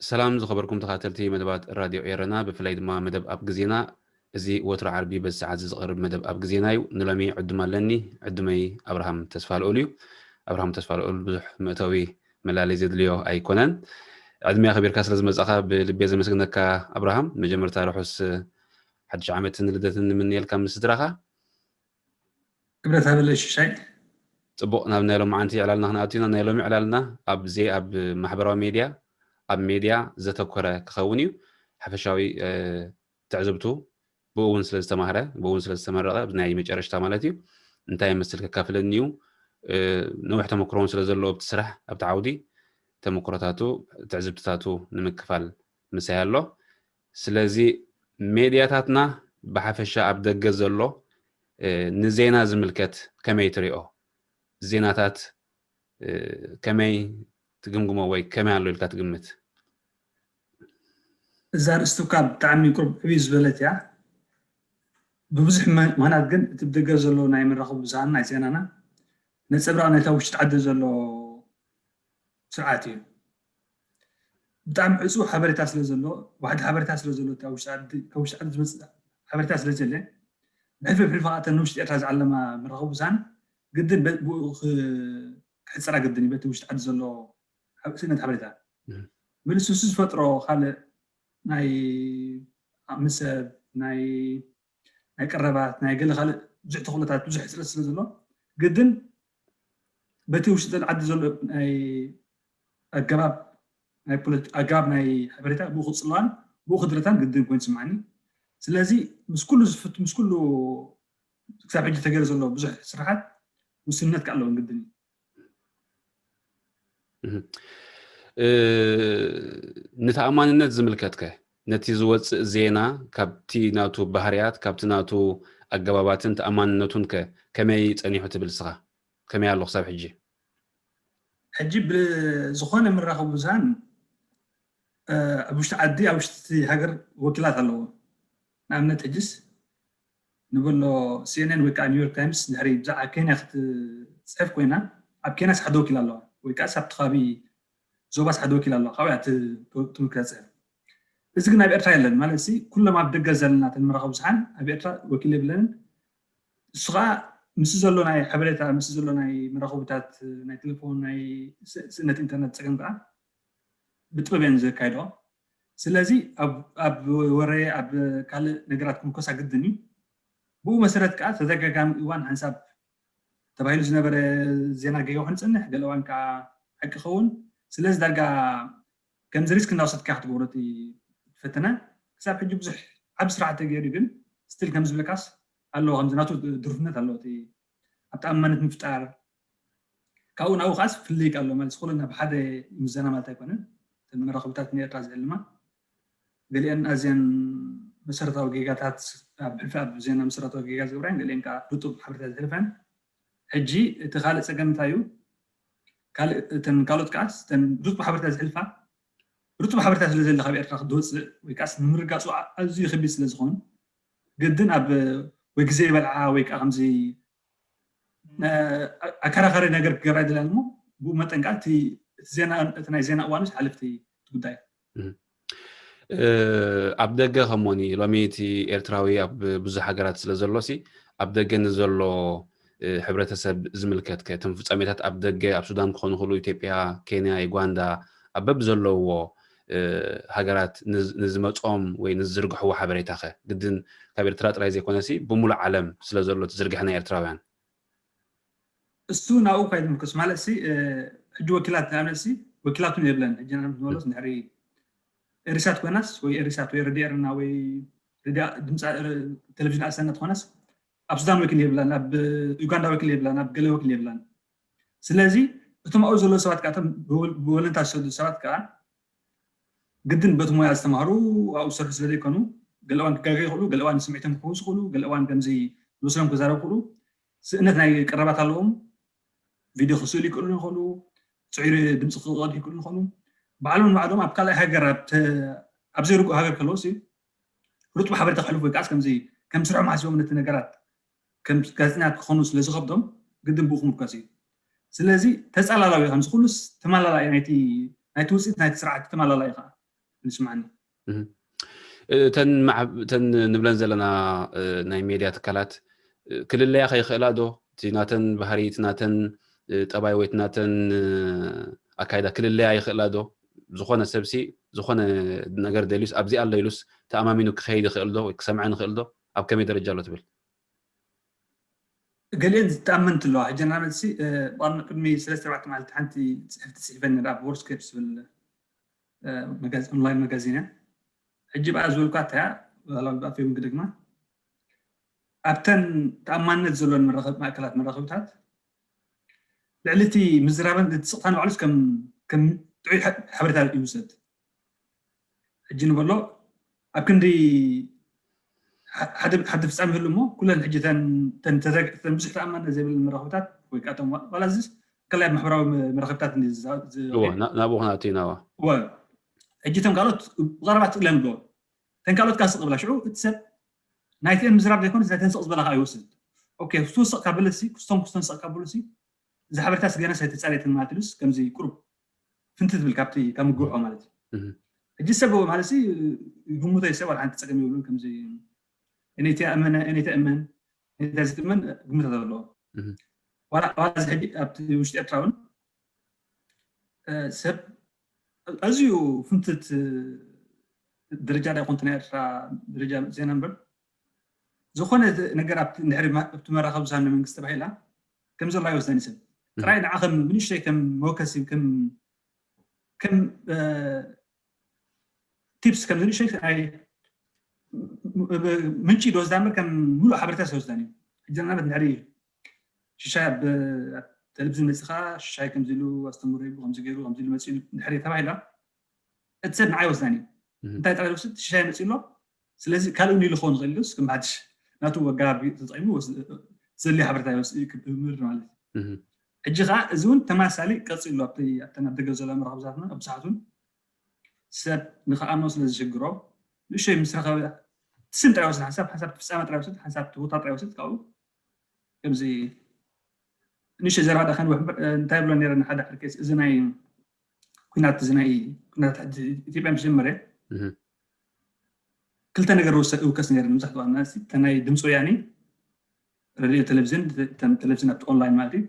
ሰላም ዝኸበርኩም ተኸታተልቲ መደባት ራድዮ ኤረና፣ ብፍላይ ድማ መደብ ኣብ ግዜና። እዚ ወትሮ ዓርቢ በዚ ሰዓት እዚ ዝቐርብ መደብ ኣብ ግዜና እዩ። ንሎሚ ዕዱም ኣለኒ። ዕዱመይ ኣብርሃም ተስፋልኡል እዩ። ኣብርሃም ተስፋልኡል ብዙሕ መእተዊ መላለይ ዘድልዮ ኣይኮነን። ዕድመ ኣኽቢርካ ስለ ዝመጻኻ ብልቤ ዘመስግነካ ኣብርሃም። መጀመርታ ርሑስ ሓድሽ ዓመትን ልደትን ንምንየልካ ምስ ስድራኻ። ክብረት ሃበለይ ሽሻይ። ጽቡቕ፣ ናብ ናይ ሎማዓንቲ ዕላልና ክንኣቱ ኢና። ናይ ሎሚ ዕላልና ኣብ ዜ-፣ ኣብ ማሕበራዊ ሜድያ፣ ኣብ ሜድያ ዘተኮረ ክኸውን እዩ። ሓፈሻዊ፣ እ፣ ትዕዝብቱ ብኡ እውን ስለ ዝተማህረ፣ ብኡ እውን ስለ ዝተመረቐ፣ ኣብዚ ናይ መጨረሽታ ማለት እዩ፣ እንታይ ይመስል ከካፍለኒ እዩ። እ፣ ነዊሕ ተመክሮ እውን ስለ ዘለዎ ኣብቲ ስራሕ፣ ኣብቲ ዓውዲ ተመክሮታቱ፣ ትዕዝብትታቱ ንምክፋል ምሳይ ኣሎ። ስለዚ ሜድያታትና ብሓፈሻ ኣብ ደገ ዘሎ፣ እ፣ ንዜና ዝምልከት ከመይ ትሪኦ? ዜናታት፣ እ፣ ከመይ ትግምግሞ ወይ ከመይ ኣሎ ኢልካ ትግምት? እዛ ኣርእስቲ እኳ ብጣዕሚ ቁሩብ ዕብይ ዝበለት እያ። ብብዙሕ መ-፣ ምኽንያት ግን እቲ ብደገ ዘሎ ናይ መራኸቢ ብዙሃን ናይ ዜናና ነጸብራቕ ናይታ ውሽጢ ዓዲ ዘሎ ስርዓት እዩ። ብጣዕሚ ዕጹው ሓበሬታ ስለ ዘሎ፣ ዋሕዲ ሓበሬታ ስለ ዘሎ፣ እቲ ኣብ ውሽጢ ዓዲ፣ ካብ ውሽጢ ዓዲ ዝመጽእ ሓበሬታ ስለ ዘለ፣ ብሕልፊ ብሕልፊ ከዓ እተን ንውሽጢ ኤርትራ ዝዓለማ መራኸቢ ብዙሃን ግድን በ-፣ ብኡ ክ-፣ ክሕጸራ ግድን እዩ፣ በቲ ውሽጢ ዓዲ ዘሎ ሓብ-፣ ስእነት ሓበሬታ። እም። መልሱ እሱ ዝፈጥሮ ካልእ ናይ ዓቕሚ ሰብ፣ ናይ ናይ ቀረባት፣ ናይ ገለ ካልእ ብዙሕ ተኽእሎታት፣ ብዙሕ ሕጽረት ስለ ዘሎ፣ ግድን በቲ ውሽጢ ዓዲ ዘሎ ናይ ኣገባብ፣ ናይ ፖለቲ-፣ ኣገባብ ናይ ሓበሬታ ብኡ ክጽለዋን ብኡ ክድረታን ግድን ኮይኑ ይስምዓኒ። ስለዚ ምስ ኩሉ ዝፍት-፣ ምስ ኩሉ ክሳብ ሕጂ ተገይሩ ዘሎ ብዙሕ ስራሓት ውስንነት ከኣ ኣለዎን ግድን እዩ። እህ። እ፣ ንተኣማንነት ዝምልከትከ? ነቲ ዝወጽእ ዜና ካብቲ ናቱ ባህርያት፣ ካብቲ ናቱ ኣገባባትን ተኣማንነቱን ከ ከመይ ጸኒሑ ትብል ንስኻ? ከመይ ኣሎ ክሳብ ሕጂ? ሕጂ ብዝኾነ መራኸቢ ብዙሃን፣ እ፣ ኣብ ውሽጢ ዓዲ፣ ኣብ ውሽጢ ሃገር ወኪላት ኣለዎ። ንኣብነት ሕጅስ ንበሎ ሲ ኤን ኤን ወይ ከዓ ኒውዮርክ ታይምስ ድሕሪ ብዛዕባ ኬንያ ክትጽሕፍ ኮይና፣ ኣብ ኬንያስ ሓደ ወኪል ኣለዋ፣ ወይ ከዓስ ኣብቲ ከባቢ ዞባስ ሓደ ወኪል ኣለዋ፣ ካብኡ እያ ት-፣ ት-፣ ትምልከት ትጽሕፍ። እዚ ግን ኣብ ኤርትራ የለን። ማለት ሲ ኩሎም ኣብ ደገ ዘለና እተን መራኸቢ ብዙሓን ኣብ ኤርትራ ወኪል የብለንን። እሱ ከዓ ምስ ዘሎ ናይ ሓበሬታ፣ ምስ ዘሎ ናይ መራኸብታት፣ ናይ ቴሌፎን፣ ናይ ስ-፣ ስእነት ኢንተርነት ጸገም ከዓ ብጥበብ እየን ዘካይድኦ። ስለዚ ኣብ፣ ኣብ ወረ፣ ኣብ ካልእ ነገራት ክምኮሳ ግድን እዩ። ብኡ መሰረት ከዓ ተደጋጋሚ እዋን ሓንሳብ ተባሂሉ ዝነበረ ዜና ገይሩ ክንጽንሕ፣ ገለ እዋን ከዓ ሓቂ ይኸውን። ስለዚ ዳርጋ ከምዚ ሪስክ እንዳወሰድካ ክትገብሮ እቲ ፈተነ። ክሳብ ሕጂ ብዙሕ ዓቢ ስራሕ ተገይሩ፣ ግን ስቲል ከምዚ ዝብለካስ ኣለዎ፣ ከምዚ ናቱ ድሩትነት ኣለዎ። እቲ ኣብ ተኣማንነት ምፍጣር፣ ካብኡ ናብኡ ከዓስ ፍልልይ ኣሎ ማለት፣ ኩለን ኣብ ሓደ ይምዘና ማለት ኣይኮነን። እተን መራኸብታት ንኤርትራ ዝዕልማ፣ ገሊአን ኣዝየን መሰረታዊ ጌጋታት፣ ኣብ ሕልፊ ኣብ ዜና መሰረታዊ ጌጋ ዝገብራን፣ ገሊአን ከዓ ርጡብ ሓበሬታ ዘሕልፋን። ሕጂ እቲ ካልእ ጸገም እንታይ እዩ? ካልእ፣ እተን ካልኦት ከዓስ፣ እተን ርጡብ ሓበሬታ ዘሕልፋ፣ ርጡብ ሓበሬታ ስለ ዘለ ካብ ኤርትራ ክትወጽእ ወይ ከዓስ ንምርጋጹ ኣ-፣ ኣዝዩ ከቢድ ስለ ዝኾን፣ ግድን ኣብ ወይ ግዜ ይበልዓ ወይ ከዓ ከምዚ፣ እ፣ ኣከራኻሪ ነገር ክገብራ ይደልያ እሞ፣ ብኡ መጠን ከዓ እቲ፣ እቲ ዜና፣ እቲ ናይ ዜና እዋንስ ሓለፍቲ እቲ ጉዳይ። እም። እ፣ ኣብ ደገ ከሞኒ ሎሚ እቲ ኤርትራዊ ኣብ ብዙሕ ሃገራት ስለ ዘሎ ሲ፣ ኣብ ደገ ንዘሎ፣ እ፣ ሕብረተሰብ ዝምልከት ከ፣ እቶም ፍጻሜታት ኣብ ደገ፣ ኣብ ሱዳን ክኾኑ ይኽእሉ፣ ኢትዮጵያ፣ ኬንያ፣ ዩጋንዳ፣ ኣብ በብዘለውዎ፣ እ፣ ሃገራት ንዝ-፣ ንዝመጾም ወይ ንዝዝርግሕዎ ሓበሬታ ከ፣ ግድን ካብ ኤርትራ ጥራይ ዘይኮነ ሲ፣ ብምሉእ ዓለም ስለ ዘሎ እቲ ዝርግሐ ናይ ኤርትራውያን? እሱ ናብኡ እኳ ይትምርኮስ ማለት ሲ፣ እ፣ ሕጂ ወኪላት ንኣብነት ሲ፣ ወኪላት እውን የብለን። ሕጂ ንኣብነት ንበሎስ እንድሕሪ ኤሪሳት ኮይናስ ወይ ኤሪሳት ወይ ረድኤ ኤረና ወይ ሬድዮ ድምፂ ቴሌቪዥን ኣሰና ትኾነስ ኣብ ሱዳን ወኪል የብላን፣ ኣብ ዩጋንዳ ወኪል የብላን፣ ኣብ ገለ ወኪል የብላን። ስለዚ እቶም ኣብኡ ዘለዉ ሰባት ከዓ እቶም ብወለንታ ዝሰዱ ሰባት ከዓ ግድን በቲ ሞያ ዝተማሃሩ ኣብኡ ዝሰርሑ ስለ ዘይኮኑ ገለ እዋን ክጋገ ይኽእሉ፣ ገለ እዋን ስምዒቶም ክህውስ ይኽእሉ፣ ገለ እዋን ከምዚ ዝመስሎም ክዛረቡ ይኽእሉ። ስእነት ናይ ቀረባት ኣለዎም። ቪድዮ ክስእሉ ይክእሉ ይኽእሉ፣ ፅዒሪ ድምፂ ክቐዱ ይክእሉ ይኽእሉ። ባዕሎም ንባዕሎም ኣብ ካልኣይ ሃገር ኣብ ዘይርጉእ ሃገር ከለውሲ ርጡብ ሓበሬታ ክሕልፉ ወይ ከዓስ ከምዚ ከም ስርሖም ሓሲቦም ነቲ ነገራት ከም ጋዜጠኛት ክኾኑ ስለ ዝኸብዶም ግድን ብኡ ክምርኮስ እዩ። ስለዚ ተፃላላዊ ከምዚ ኩሉስ ተማላላኢ ናይቲ ውፅኢት ናይቲ ስርዓት ተማላላኢ ከዓ ንስማዓኒ። እተን ንብለን ዘለና ናይ ሜድያ ትካላት ክልለያ ከይኽእላ ዶ? እቲ ናተን ባህሪ፣ እቲ ናተን ጠባይ ወይ እቲ ናተን ኣካይዳ ክልለያ ይኽእላ ዶ? ዝኾነ ሰብሲ ዝኾነ ነገር ደልዩስ ኣብዚ ኣሎ ኢሉስ ተኣማሚኑ ክኸይድ ይኽእል ዶ ወይ ክሰምዐን ይኽእል ዶ? ኣብ ከመይ ደረጃ ኣሎ ትብል? ገሊአን ዝተኣመንት ኣለዋ። ሕጂ ንኣብነት ሲ ብቐርኒ ቅድሚ ሰለስተ ኣርባዕተ መዓልቲ ሓንቲ ፅሕፍቲ ፅሒፈ ነራ ኣብ ዎርስኬፕ ዝብል ኦንላይን መጋዚን እያ። ሕጂ ብኣ ዝበልኳ እያ ብኣፌም ግደግማ ኣብተን ተኣማንነት ዘለዎን ማእከላት መራኸብታት ልዕሊ እቲ ምዝራበን እቲ ስቕታ ንባዕሉስ ከም ጥዑይ ሓበሬታ ይውሰድ። ሕጂ ንበሎ ኣብ ክንዲ ሓደ ፍፃሚ ይህሉ እሞ ኩለን ሕጂ ተን ብዙሕ ተኣማንነት ዘይብለን መራኸብታት ወይ ከዓ ቶም ዋላ ዝስ ከላይ ማሕበራዊ መራኸብታት ናብኡ ክነኣቱ ኢና። ሕጂ ተን ካልኦት ብቐረባ ትእለን ብሎ ተን ካልኦት ካስቕ ብላ ሽዑ እቲ ሰብ ናይቲአን ምዝራብ ዘይኮነ ናይ ተንስቕ ዝበላ ከዓ ይወስድ። ኦኬ ክስወስቕ ካብ በለሲ ክስቶም ክስተንስቕ ካብ በለሲ እዚ ሓበሬታ ስገነስ ኣይተፃረየትን ማለት ኢሉስ ከምዚ ቁሩብ ፍንቲ ትብል ካብቲ ካብ ምግብሖ ማለት እዩ። ሕጂ ሰብ ማለት ሲ ይግምቶ ሰብ ዋላ ሓንቲ ፀገም የብሉን። ከምዚ እኔታ እመን እኔታ እመን እኔታ ዝትእመን ግምታት ኣለዎ። ዋላ እዚ ሕጂ ኣብቲ ውሽጢ ኤርትራ እውን ሰብ ኣዝዩ ፍንትት ደረጃ ዳ ኮንት ናይ ኤርትራ ደረጃ ዜና እምበር ዝኾነ ነገር ኣብቲ መራኸቢ ብዙሃን መንግስቲ ተባሂላ ከም ዘሎ ኣይወስዳን ሰብ ጥራይ ንዓ ከም ንእሽተይ ከም መወከሲ ከም ከም ቲፕስ ከም ንእሽተይ ምንጪ ዶ ዝዳምር ከም ሙሉእ ሓበሬታ ሰወስዳን እዩ። ሕጂ ንኣብነት እንድሕሪ ሽሻይ ኣብ ቴሌቪዝን መፂኻ ሽሻይ ከምዚ ኢሉ ኣስተምሮ ከምዚ ገይሩ ከምዚ ኢሉ መፂኡ እንድሕሪ ተባሂላ እቲ ሰብ ንዓይ ወስዳን እዩ። እንታይ ጥራይ ወስድ ሽሻይ መፂኡ ኣሎ። ስለዚ ካልእ ንኢሉ ክኸውን ይኽእል እዩ። ከም ሓድሽ ናቱ ኣገባብ ተጠቂሙ ዘድልዮ ሓበሬታ ይወስድ ክምር ማለት እዩ። ሕጂ ከዓ እዚ እውን ተመሳሳሊ ቀፂሉ ኣብተን ኣብ ደገ ዘሎ መራኸብዛትና ኣብ ሰዓት እውን ሰብ ንክኣምኖ ስለ ዝሽግሮ ንእሽተይ ምስ ረኸበ ትስም ጥራይ ወስድ ሓንሳብ ሓንሳብ ፍፃመ ጥራይ ወስድ ሓንሳብ ትውታ ጥራይ ወስድ ካብኡ ከምዚ ንእሽተይ ዘረባ ዳኸን እንታይ ብሎ ነረ ንሓደ ዓርከስ እዚ ናይ ኩናት እዚ ናይ ኩናት ኢትዮጵያ ምስ ጀመረ ክልተ ነገር ውከስ ነረ መብዛሕትኡ ናይ ድምፂ ወያኔ ሬድዮ ቴሌቪዝን ቴሌቪዝን ኣብቲ ኦንላይን ማለት እዩ።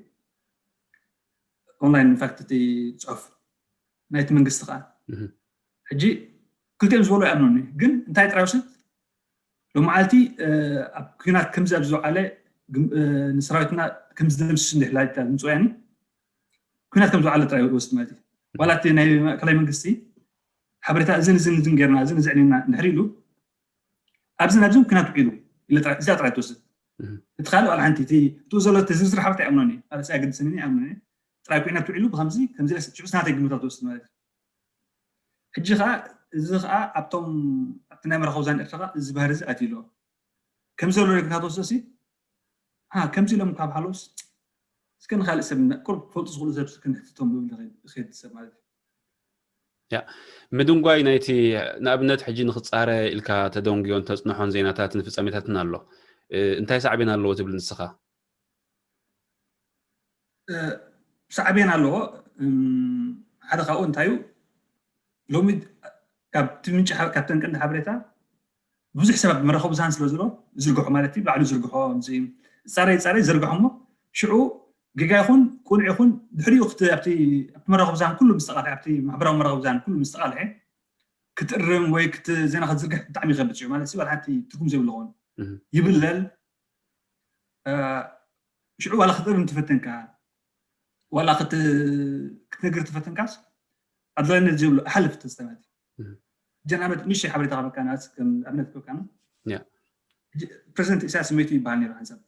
ኦንላይን ኢንፋክት እቲ ፅሑፍ ናይቲ መንግስቲ ከዓ ሕጂ ክልቲኦም ዝበሉ ይኣምኑኒ ግን እንታይ ጥራይ ውስድ ሎመዓልቲ ኣብ ኩናት ከምዚ ኣብ ዝወዓለ ንሰራዊትና ከምዚ ደምስስ እንድሕላ ድምፂ ወያኔ ኩናት ከም ዝወዓለ ጥራይ ወስድ ማለት እዩ። ዋላ እቲ ናይ ማእከላይ መንግስቲ ሓበሬታ እዝን እዝን እዝን ጌርና እዝን እዚ ዕኒና እንድሕር ኢሉ ኣብዝን ኣብዝን ኩናት ውዒሉ እዚኣ ጥራይ ትወስድ። እቲ ካልእ ዋላ ሓንቲ እቲ እትኡ ዘሎ እቲ ዝርዝር ሓበሬታ ይኣምኖን እዩ ማለት ኣይገድሰንን ይኣምኖን እዩ። ጥራይ ኩናት ውዒሉ ብከምዚ ከምዚ ሽዑ ናተይ ግምታት ትወስድ ማለት እዩ። ሕጂ ከዓ እዚ ከዓ ኣብቶም ኣብቲ ናይ መራኸቢ ብዙሃን ኤርትራ ከዓ እዚ ባህሪ እዚ ኣትዩ ኣሎ። ከምዚ ዘሎ ኩናት ወስዶ ሲ ከምዚ ኢሎም ካብ ሓሎስ እስከ ንካልእ ሰብ ቁሩብ ክፈልጡ ዝኽእሉ ሰብ ክንሕትቶም ዝብል ይኸድ ሰብ ማለት እዩ። ምድንጓይ ናይቲ ንኣብነት ሕጂ ንክፃረ ኢልካ ተደንጉዮን ተፅንሖን ዜናታትን ፍፃሜታትን ኣሎ። እንታይ ሳዕቤን ኣለዎ ትብል ንስኻ? ሳዕቤን ኣለዎ። ሓደ ካብኡ እንታይ እዩ ሎሚ ካብቲ ምንጪ ካብተን ቀንዲ ሓበሬታ ብዙሕ ሰባት መራኸቢ ብዙሃን ስለ ዝሎ ዝርግሖ ማለት እዩ ባዕሉ ዝርግሖ ፃረይ ፃረይ ዘርግሖ እሞ ሽዑ ጌጋ ይኹን ቁኑዕ ይኹን ድሕሪኡ ኣብቲ መራኸቢ ብዙሃን ኩሉ ምስ ተቃልሐ ኣብቲ ማሕበራዊ መራኸቢ ብዙሃን ኩሉ ምስ ተቃልሐ ክትእርም ወይ ዜና ክትዝርግሕ ብጣዕሚ ይኸብድ ሽዑ ማለት እዩ። ሓንቲ ትርጉም ዘይብሉ ኾን ይብለል ሽዑ ዋላ ክትእርም ትፈተንካ ዋላ ክትነግር ትፈተንካስ ኣድላይነት ዘይብሉ ኣሓልፍ ተስተማት ጀናመት ንእሽተይ ሓበሬታ ክበካ ንኣብነት ክበካ ፕሬዚደንት ኢሳያስ መይቱ ይበሃል ነይሩ ሓንሳብ፣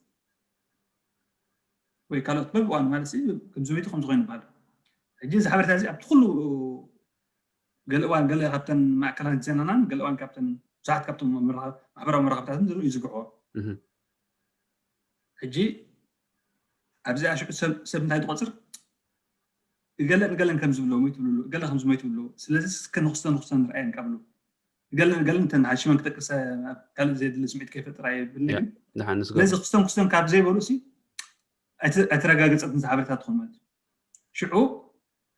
ወይ ካልኦት በብዋን ማለት ከምዚ መይቱ ከምዚ ኮይኑ ይበሃል። ሕጂ እዚ ሓበሬታ እዚ ኣብቲ ኩሉ ገለ እዋን ገለ ካብተን ማእከላት ዜናናን ገለ እዋን ካብተን ብዙሓት ካብቶም ማሕበራዊ መራኸብታትን ዘሎ ይዝግሖ። ሕጂ ኣብዚኣ ሽዑ ሰብ እንታይ ትቆፅር? ገለን ገለን ከም ዝብሎ ሞይቱ ብሎ ገለ ከም ዝሞይቱ ብሎ ስለዚ እስከ ንክስቶ ንክስቶ ንርኣየን ካብሉ ገለን ገለን እንተን ሓሽመን ክጠቅሰ ኣብ ካልእ ዘየድሊ ስምዒት ከይፈጥራ የብል። ስለዚ ክስቶን ክስቶን ካብ ዘይበሉ ሲ ኣይተረጋገፀትን ዝሓበሬታ ትኾን ማለት እዩ። ሽዑ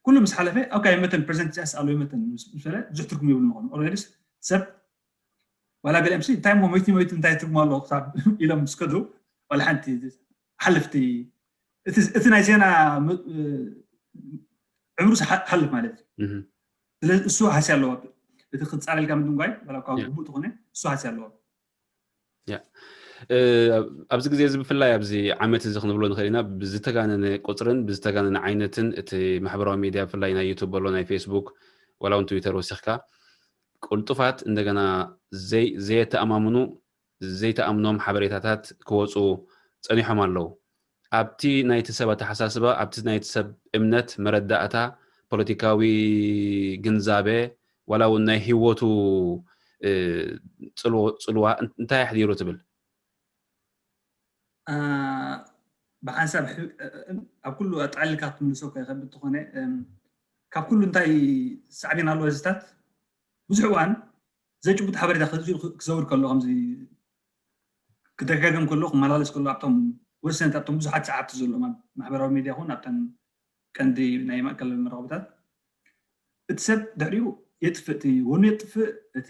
ኩሉ ምስ ሓለፈ ኣብ ካይ መተን ፕሬዚደንት ኢሳያስ ኣሎ መተን ምስ በለ ብዙሕ ትርጉም ይብሉ ንኾኑ ኦልሬዲስ ሰብ ዋላ ገሊኦም ሲ እንታይ ሞ መይቲ መይቲ እንታይ ትርጉም ኣለዎ ክሳብ ኢሎም ምስ ከዱ ዋላ ሓንቲ ሓለፍቲ እቲ ናይ ዜና ዕምሩ ሓልፍ ማለት እዩ። ስለዚ እሱ ሃሲ ኣለዎ። እቲ ክፃለልካ ምድንጓይ ዋላ ካብ ግቡእ ትኾነ እሱ ሃሲ ኣለዎ። ኣብዚ ግዜ እዚ ብፍላይ ኣብዚ ዓመት እዚ ክንብሎ ንኽእል ኢና ብዝተጋነነ ቁፅርን ብዝተጋነነ ዓይነትን እቲ ማሕበራዊ ሚድያ ብፍላይ ናይ ዩቱብ ኣሎ ናይ ፌስቡክ ዋላ እውን ትዊተር ወሲኽካ ቅልጡፋት እንደገና ዘየተኣማምኑ ዘይተኣምኖም ሓበሬታታት ክወፁ ፀኒሖም ኣለዉ። ኣብቲ ናይቲ ሰብ ኣተሓሳስባ ኣብቲ ናይቲ ሰብ እምነት መረዳእታ ፖለቲካዊ ግንዛበ ዋላ እውን ናይ ህይወቱ ፅልዋ እንታይ ኣሕዲሩ ትብል? ብሓንሳብ ኣብ ኩሉ ኣጠቃሊልካ ክትምልሶ እኳ ይኸብድ ተኾነ ካብ ኩሉ እንታይ ሳዕቤን ኣለዎ ዝታት ብዙሕ እዋን ዘጭቡጥ ሓበሬታ ክዘውር ከሎ ከምዚ ክደጋገም ከሎ ክመላለስ ከሎ ኣብቶም ወሰንቲ ኣብቶም ብዙሓት ሰዓብቲ ዘለኦም ኣብ ማሕበራዊ ሚድያ ኹን ኣብተን ቀንዲ ናይ ማእከል መራኸብታት እቲ ሰብ ድሕሪኡ የጥፍእ እቲ ወኑ የጥፍእ እቲ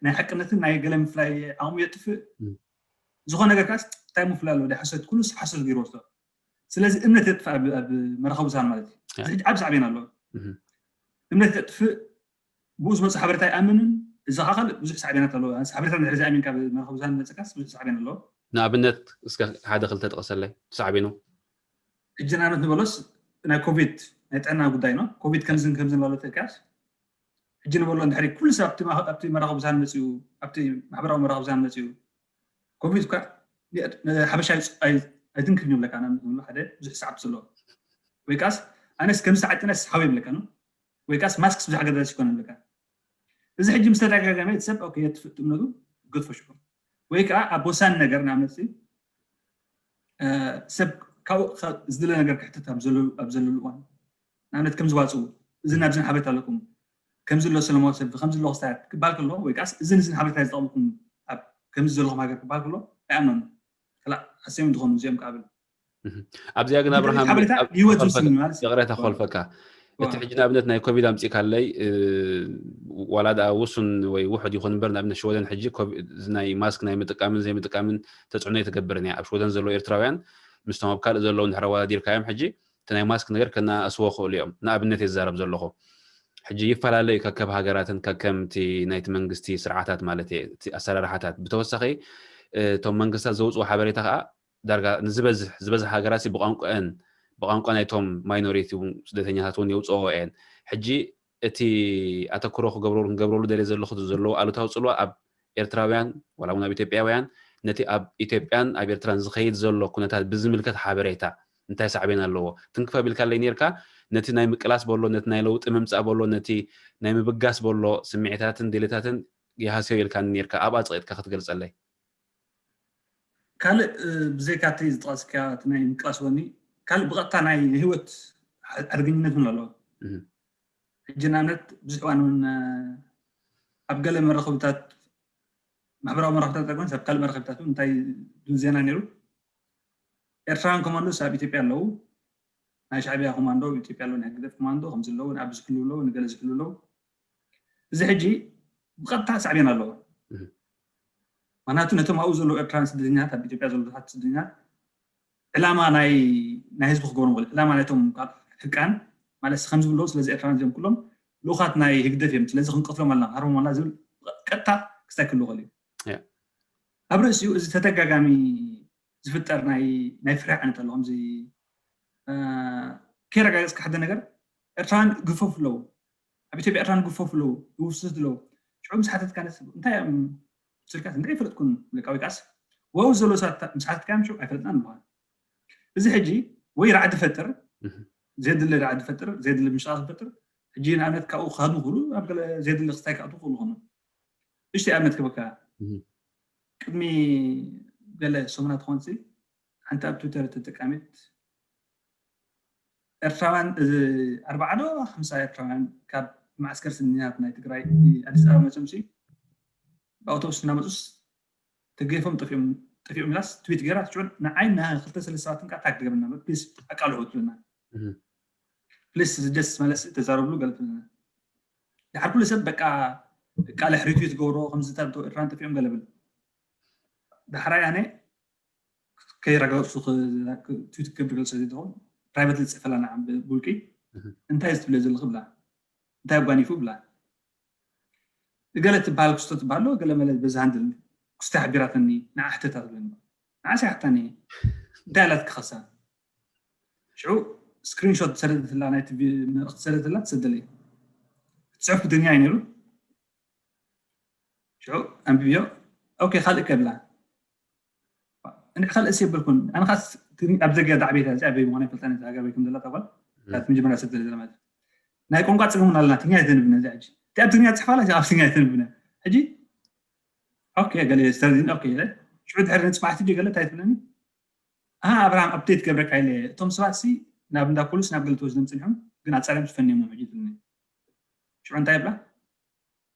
ናይ ሓቅነትን ናይ ገለ ምፍላይ ዓቕሙ የጥፍእ ዝኾነ ነገር ካስ እንታይ ምፍላይ ኣለዎ ሓሶት ኩሉስ ሓሶት ገይሩ ወስዶ ስለዚ እምነት የጥፍእ ኣብ መራኸቢ ብዙሃን ማለት እዩ። እዚ ዓብ ሳዕቤን ኣለዎ። እምነት የጥፍእ ብኡ ዝመፁ ሓበሬታ ይኣምንን እዚ ከዓ ካልእ ብዙሕ ሳዕቤናት ኣለዎ። ሓበሬታ ድሕሪ ዝኣሚን ካብ መራኸቢ ብዙሃን ዝመፅካስ ብዙሕ ሳዕቤን ኣለዎ። ንኣብነት እስከ ሓደ ክልተ ጥቀሰለይ ሳዕቤኑ። ሕጂ ንኣብነት ንበሎስ ናይ ኮቪድ ናይ ጥዕና ጉዳይ ነው። ኮቪድ ከምዝን ከምዝን ላሎ ተልካስ ሕጂ ንበሎ እንድሕሪ ኩሉ ሰብ ኣብቲ መራኸቢ ብዙሃን መፅኡ ኣብቲ ማሕበራዊ መራኸቢ ብዙሃን መፅኡ ኮቪድ እኳ ሓበሻ ኣይትንክፍን ይብለካ። ንኣብነት ንብሎ ሓደ ብዙሕ ሰዓብቲ ዘለዎ ወይ ከዓስ ኣነስ ከምዚ ተዓጢነስ ሓው ይብለካ ነው ወይ ከዓስ ማስክስ ብዙሕ ኣገዳሲ ይኮነ ይብለካ። እዚ ሕጂ ምስ ተደጋገመ እቲ ሰብ ኦኬ የጥፍእ እምነቱ ገድፎ ሽዑ ወይ ከዓ ኣብ ወሳኒ ነገር ንኣብነት ሰብ ካብኡ ዝድለ ነገር ክሕተት ኣብ ዘለሉ እዋን ንኣብነት ከም ዝዋፅኡ እዚ ናብዝን ሓበሬታ ኣለኩም ከምዚ ኣሎ ሰለማዊ ሰልፊ ከምዚ ኣሎ ክስታያት ክበሃል ከሎ ወይ ከዓስ እዝን እዝን ሓበሬታ ዝጠቕምኩም ኣብ ከምዚ ዘለኹም ሃገር ክበሃል ከሎ ኣይኣምኖን። ከላ ሓሰዮም ዝኾኑ እዚኦም ክኣብል ኣብዚኣ ግን ኣብርሃም ሓበሬታ ህይወት ዝውስን ማለት እዩ። ይቕሬታ ክኸልፈካ እቲ ሕጂ ንኣብነት ናይ ኮቪድ ኣምፂእካለይ ዋላ ደኣ ውሱን ወይ ውሑድ ይኹን እምበር ንኣብነት ሽወደን ሕጂ ኮቪ- እዚ ናይ ማስክ ናይ ምጥቃምን ዘይምጥቃምን ተፅዕኖ ኣይትገብርን እያ ኣብ ሽወደን ዘለዉ ኤርትራውያን ምስቶም ኣብ ካልእ ዘለዉ እንድሕር ኣወዳዲርካዮም ሕጂ እቲ ናይ ማስክ ነገር ከነኣእስዎ ክኽእሉ እዮም ንኣብነት እየ ዝዛረብ ዘለኹ ሕጂ ይፈላለ እዩ ከከብ ሃገራትን ከከም እቲ ናይቲ መንግስቲ ስርዓታት ማለት እየ እቲ ኣሰራርሓታት ብተወሳኺ እቶም መንግስታት ዘውፅኡ ሓበሬታ ከዓ ዳርጋ ንዝበዝሕ ዝበዝሕ ሃገራት ብቋንቋአን ብቋንቋ ናይቶም ማይኖሪቲ ስደተኛታት እውን የውፅኦ እየን ሕጂ እቲ ኣተክሮ ክገብረሉ ክንገብረሉ ደልየ ዘለኹ ዘለዉ ኣሉታዊ ፅልዋ ኣብ ኤርትራውያን ዋላ እውን ኣብ ኢትዮጵያውያን ነቲ ኣብ ኢትዮጵያን ኣብ ኤርትራን ዝኸይድ ዘሎ ኩነታት ብዝምልከት ሓበሬታ እንታይ ሳዕቤን ኣለዎ ትንክፍ ኣቢልካለይ ነርካ ነቲ ናይ ምቅላስ በሎ ነቲ ናይ ለውጢ ምምፃእ በሎ ነቲ ናይ ምብጋስ በሎ ስምዒታትን ድሌታትን ይሃስዮ ኢልካኒ ነርካ ኣብኣ ፀቂጥካ ክትገልፀለይ ካልእ ብዘይካ እቲ ዝጠቐስካ እቲ ናይ ምቅላስ ወኒ ካልእ ብቐጥታ ናይ ህይወት ሓደገኝነት እውን ኣለዎ። ሕጂ ንኣብነት ብዙሕ እዋን እውን ኣብ ገለ መራኸብታት ማሕበራዊ መራኸብታት ኣይኮነስ ኣብ ካልእ መራኸብታት እውን እንታይ ድብል ዜና ነይሩ ኤርትራውያን ኮማንዶስ ኣብ ኢትዮጵያ ኣለዉ ናይ ሻዕቢያ ኮማንዶ ኣብ ኢትዮጵያ ኣለዉ ናይ ህግደፍ ኮማንዶ ከምዚ ኣለዉ ኣብዚ ክልሉ ኣለዉ ንገለ ዝክልሉ ኣለዉ እዚ ሕጂ ብቐጥታ ሳዕቤን ኣለዎ። ምክንያቱ ነቶም ኣብኡ ዘለዉ ኤርትራውያን ስደተኛታት ኣብ ኢትዮጵያ ዘለዉ ብዙሓት ስደተኛታት ዕላማ ናይ ናይ ህዝቢ ክገብሩ ንኽእል ዕላማ ናይቶም ሕቃን ማለት ከም ዝብሎ ስለዚ ኤርትራውያን እዚኦም ኩሎም ልኡኻት ናይ ህግደፍ እዮም ስለዚ ክንቀትሎም ኣለና ሃርሞም ኣለና ዝብል ቀጥታ ክስታይ ክህሉ ይኽእል እዩ። ኣብ ርእሲኡ እዚ ተደጋጋሚ ዝፍጠር ናይ ናይ ፍርሒ ዓይነት ኣሎ ከምዚ ከይረጋገፅካ ሓደ ነገር ኤርትራውያን ግፈፉ ኣለዉ ኣብ ኢትዮጵያ ኤርትራውያን ግፈፉ ኣለዉ ይውስድ ኣለዉ ሽዑ ምስ ሓተትካ እንታይ እዮም ስልካ እንደ ይፈልጥኩን ለቃዊ ቃስ ወው ዘሎ ሳት ምሳት ካም ሹ ኣይፈልጥና ንባል። እዚ ሕጂ ወይ ራዕዲ ፈጥር፣ እህ። ዘድለ ራዕዲ ፈጥር፣ ዘድለ ምሻት ፈጥር። ሕጂ ንኣብነት ካብኡ ክሃድሙ ክሉ ኣብ ገለ ዘድለ ክስታይ ካብቱ ክሉ ኾኑ። እሽቲ ኣብነት ክበካ እህ። ቅድሚ ገለ ሰሙናት ኾንሲ ሓንቲ ኣብ ትዊተር ተጠቃሚት ኤርትራውያን፣ እዚ ኣርባዓ ዶ ሓምሳ ኤርትራውያን ካብ ማዕስከር ስድንያት ናይ ትግራይ ኣዲስ ኣበባ መፅምሲ ብኣውቶቡስ እናመፁስ ተገይፎም ጠፊኦም፣ ጠፊኦም ኢላስ ትዊት ገይራ። ሽዑ ንዓይ ና ክልተ ሰለስተ ሰባት እንቃ ታግ ገበና፣ ፕሊስ ኣቃልሑ ትብልና። እህ። ፕሊስ ደስ ማለት ተዛረብሉ ገለ ትብልና። ድሓር ኩሉ ሰብ በቃ ቃለ ሕሪቱ ትገብሮ ከምዚ ታብ ኤርትራን ጠፊኦም ገለ ብል። ድሓራይ ኣነ ከይረጋግፁ ትዊት ክገብር ገለ ስለዚ ትኸውን ፕራይቬት ዝፅፈላ ንዓ ብውልቂ እህ። እንታይ እዚ ትብለ ዘለኺ ብላ፣ እንታይ ኣጓኒፉ ብላ። ገለ ትበሃል ክስቶ ትበሃሎ ገለ መለ በዚ ሃንድል ክስቶ ሓቢራተኒ ንዓ ሕተታ ትብለኒ። ንዓ ሲሓታኒ እንታይ ኣላት ክኸሳ። ሽዑ ስክሪንሾት ሰደትላ ናይቲ ቪ- መልእኽቲ ሰደትላ ትሰደለይ። እቲ ጽሑፍ ብትግርኛ እዩ ነይሩ። ሽዑ ኣንብብዮ። ኦኬ ካልእ ከብላ እንዲ ካልእ ሲ የብልኩን። ኣነ ኻስ ትግርኛ ኣብ ዘገ ዳዕቤት እዚኣ በይ ምዃና ይፈልጣ ነቲ ሃገር ወይ ከም ዘላ ተጓል እም። ካብ መጀመርያ ሰብ ዘለ ማለት ናይ ቋንቋ ጽገም ኣለና። ትግርኛ ኣይተንብብና እዚ ሕጂ እቲ ኣብ ትግርኛ ጽሕፋላ ኣብ ትግርኛ ኣይተንብብና። ሕጂ ኦኬ ገለ ስተርዚን ኦኬ ኢለ ሽዑ ድሕሪ ንጽባሕቲ ድዩ ገለ እንታይ ትብለኒ? ኣሃ ኣብርሃም ኣፕዴት ገብረካ ኢለ እቶም ሰባት ሲ ናብ እንዳ ፖሊስ ናብ ገለ ተወስዶም ጽኒሖም ግን ኣጻርዮም ትፈንዮሞም ሕጂ ትብለኒ። ሽዑ እንታይ ይብላ?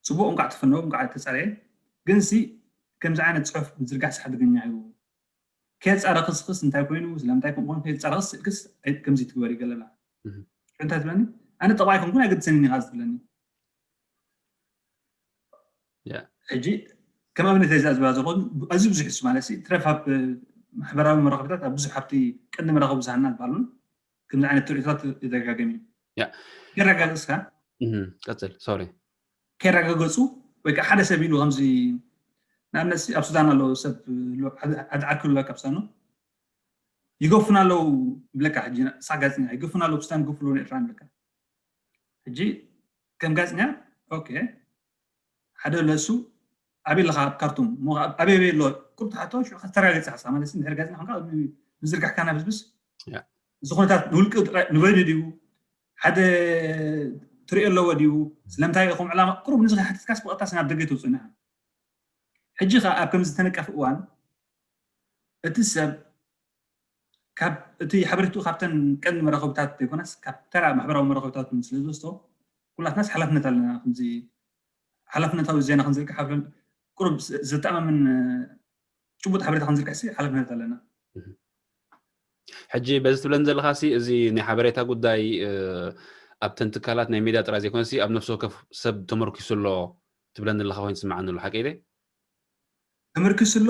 ጽቡቕ እንቋዕ ተፈነው እንቋዕ ተጻረየ። ግን ሲ ከምዚ ዓይነት ጽሑፍ ምዝርጋሕ ሓደገኛ እዩ። ከየጻረኽስ ክስ እንታይ ኮይኑ ስለምንታይ ከምኡ ኮይኑ ከየጻረኽስ ስእልክስ ኣይ- ከምዚ ትግበር ይገለላ። እህ። እንታይ ትብለኒ? ኣነ ጠቕላይ ከምኩን ኣይገድሰንን ኢኻ ዝብለኒ። ያ። ሕጂ ከም ኣብነት እዛ ዝብላ ዘለኹ ኣዝዩ ብዙሕ እሱ ማለት ሲ ትረፍ ኣብ ማሕበራዊ መራኸብታት ኣብ ብዙሕ ኣብቲ ቀንዲ መራኸቢ ብዙሃንና ዝበሃሉን ከምዚ ዓይነት ትርኢታት ይደጋገም እዩ። ያ። ከረጋገጽካ እህ። ቀጽል ሶሪ። ከረጋገጹ ወይ ከዓ ሓደ ሰብ ኢሉ ከምዚ ንኣብነት ሲ ኣብ ሱዳን ኣሎ ሰብ ኣሎ ሓደ ዓርኪ ኣሎ ካብ ሳኖ ይገፉና ኣለዉ ይብለካ። ሕጂ ንሳ ጋዜጠኛ ይገፉና ኣለዉ ሱዳን ይገፉ ኣለዉ ኤርትራ ይብለካ። ሕጂ ከም ጋዜጠኛ ኦኬ ሓደ ለሱ ኣበይ ኣለኻ ኣብ ካርቱም እሞ ኣበይ ኣበይ ኣሎ ቁርብ ትሓቶ ሽዑ ከተረጋግጽ ሓሳብ ማለት እንድሕር ጋዜጠኛ ኮንካ ምዝርጋሕካ ናብ ህዝብስ ያ። እዚ ኩነታት ንውልቂ ጥራይ ንበይኑ ድዩ ሓደ ትሪኦ ኣለዎ ድዩ ስለምንታይ ኢኹም ዕላማ ቁሩብ ንዚ ሓቲትካስ ብቐጥታ ናብ ደገ ተውፅእና። ሕጂ ኸ ኣብ ከምዚ ዝተነቀፈ እዋን እቲ ሰብ ካብ እቲ ሓበሬትኡ ካብተን ቀንዲ መራኸብታት ዘይኮነስ ካብ ተራ ማሕበራዊ መራኸብታት እውን ስለ ዝወስዶ ኩላትናስ ሓላፍነት ኣለና። ከምዚ ሓላፍነታዊ ዜና ክንዝርግሕ ሓፍለን ቁሩብ ዘተኣማምን ጭቡጥ ሓበሬታ ክንዝርግሕ ሲ ሓላፍነት ኣለና። ሕጂ በዚ ትብለን ዘለኻ ሲ እዚ ናይ ሓበሬታ ጉዳይ ኣብተን ትካላት ናይ ሚድያ ጥራይ ዘይኮነ ሲ ኣብ ነፍሲ ወከፍ ሰብ ተመርኪሱ ኣሎ ትብለን ዘለኻ ኮይኑ ትስምዓኒ ኣሎ ሓቂ ኢለ? ተመርኪሱ ኣሎ።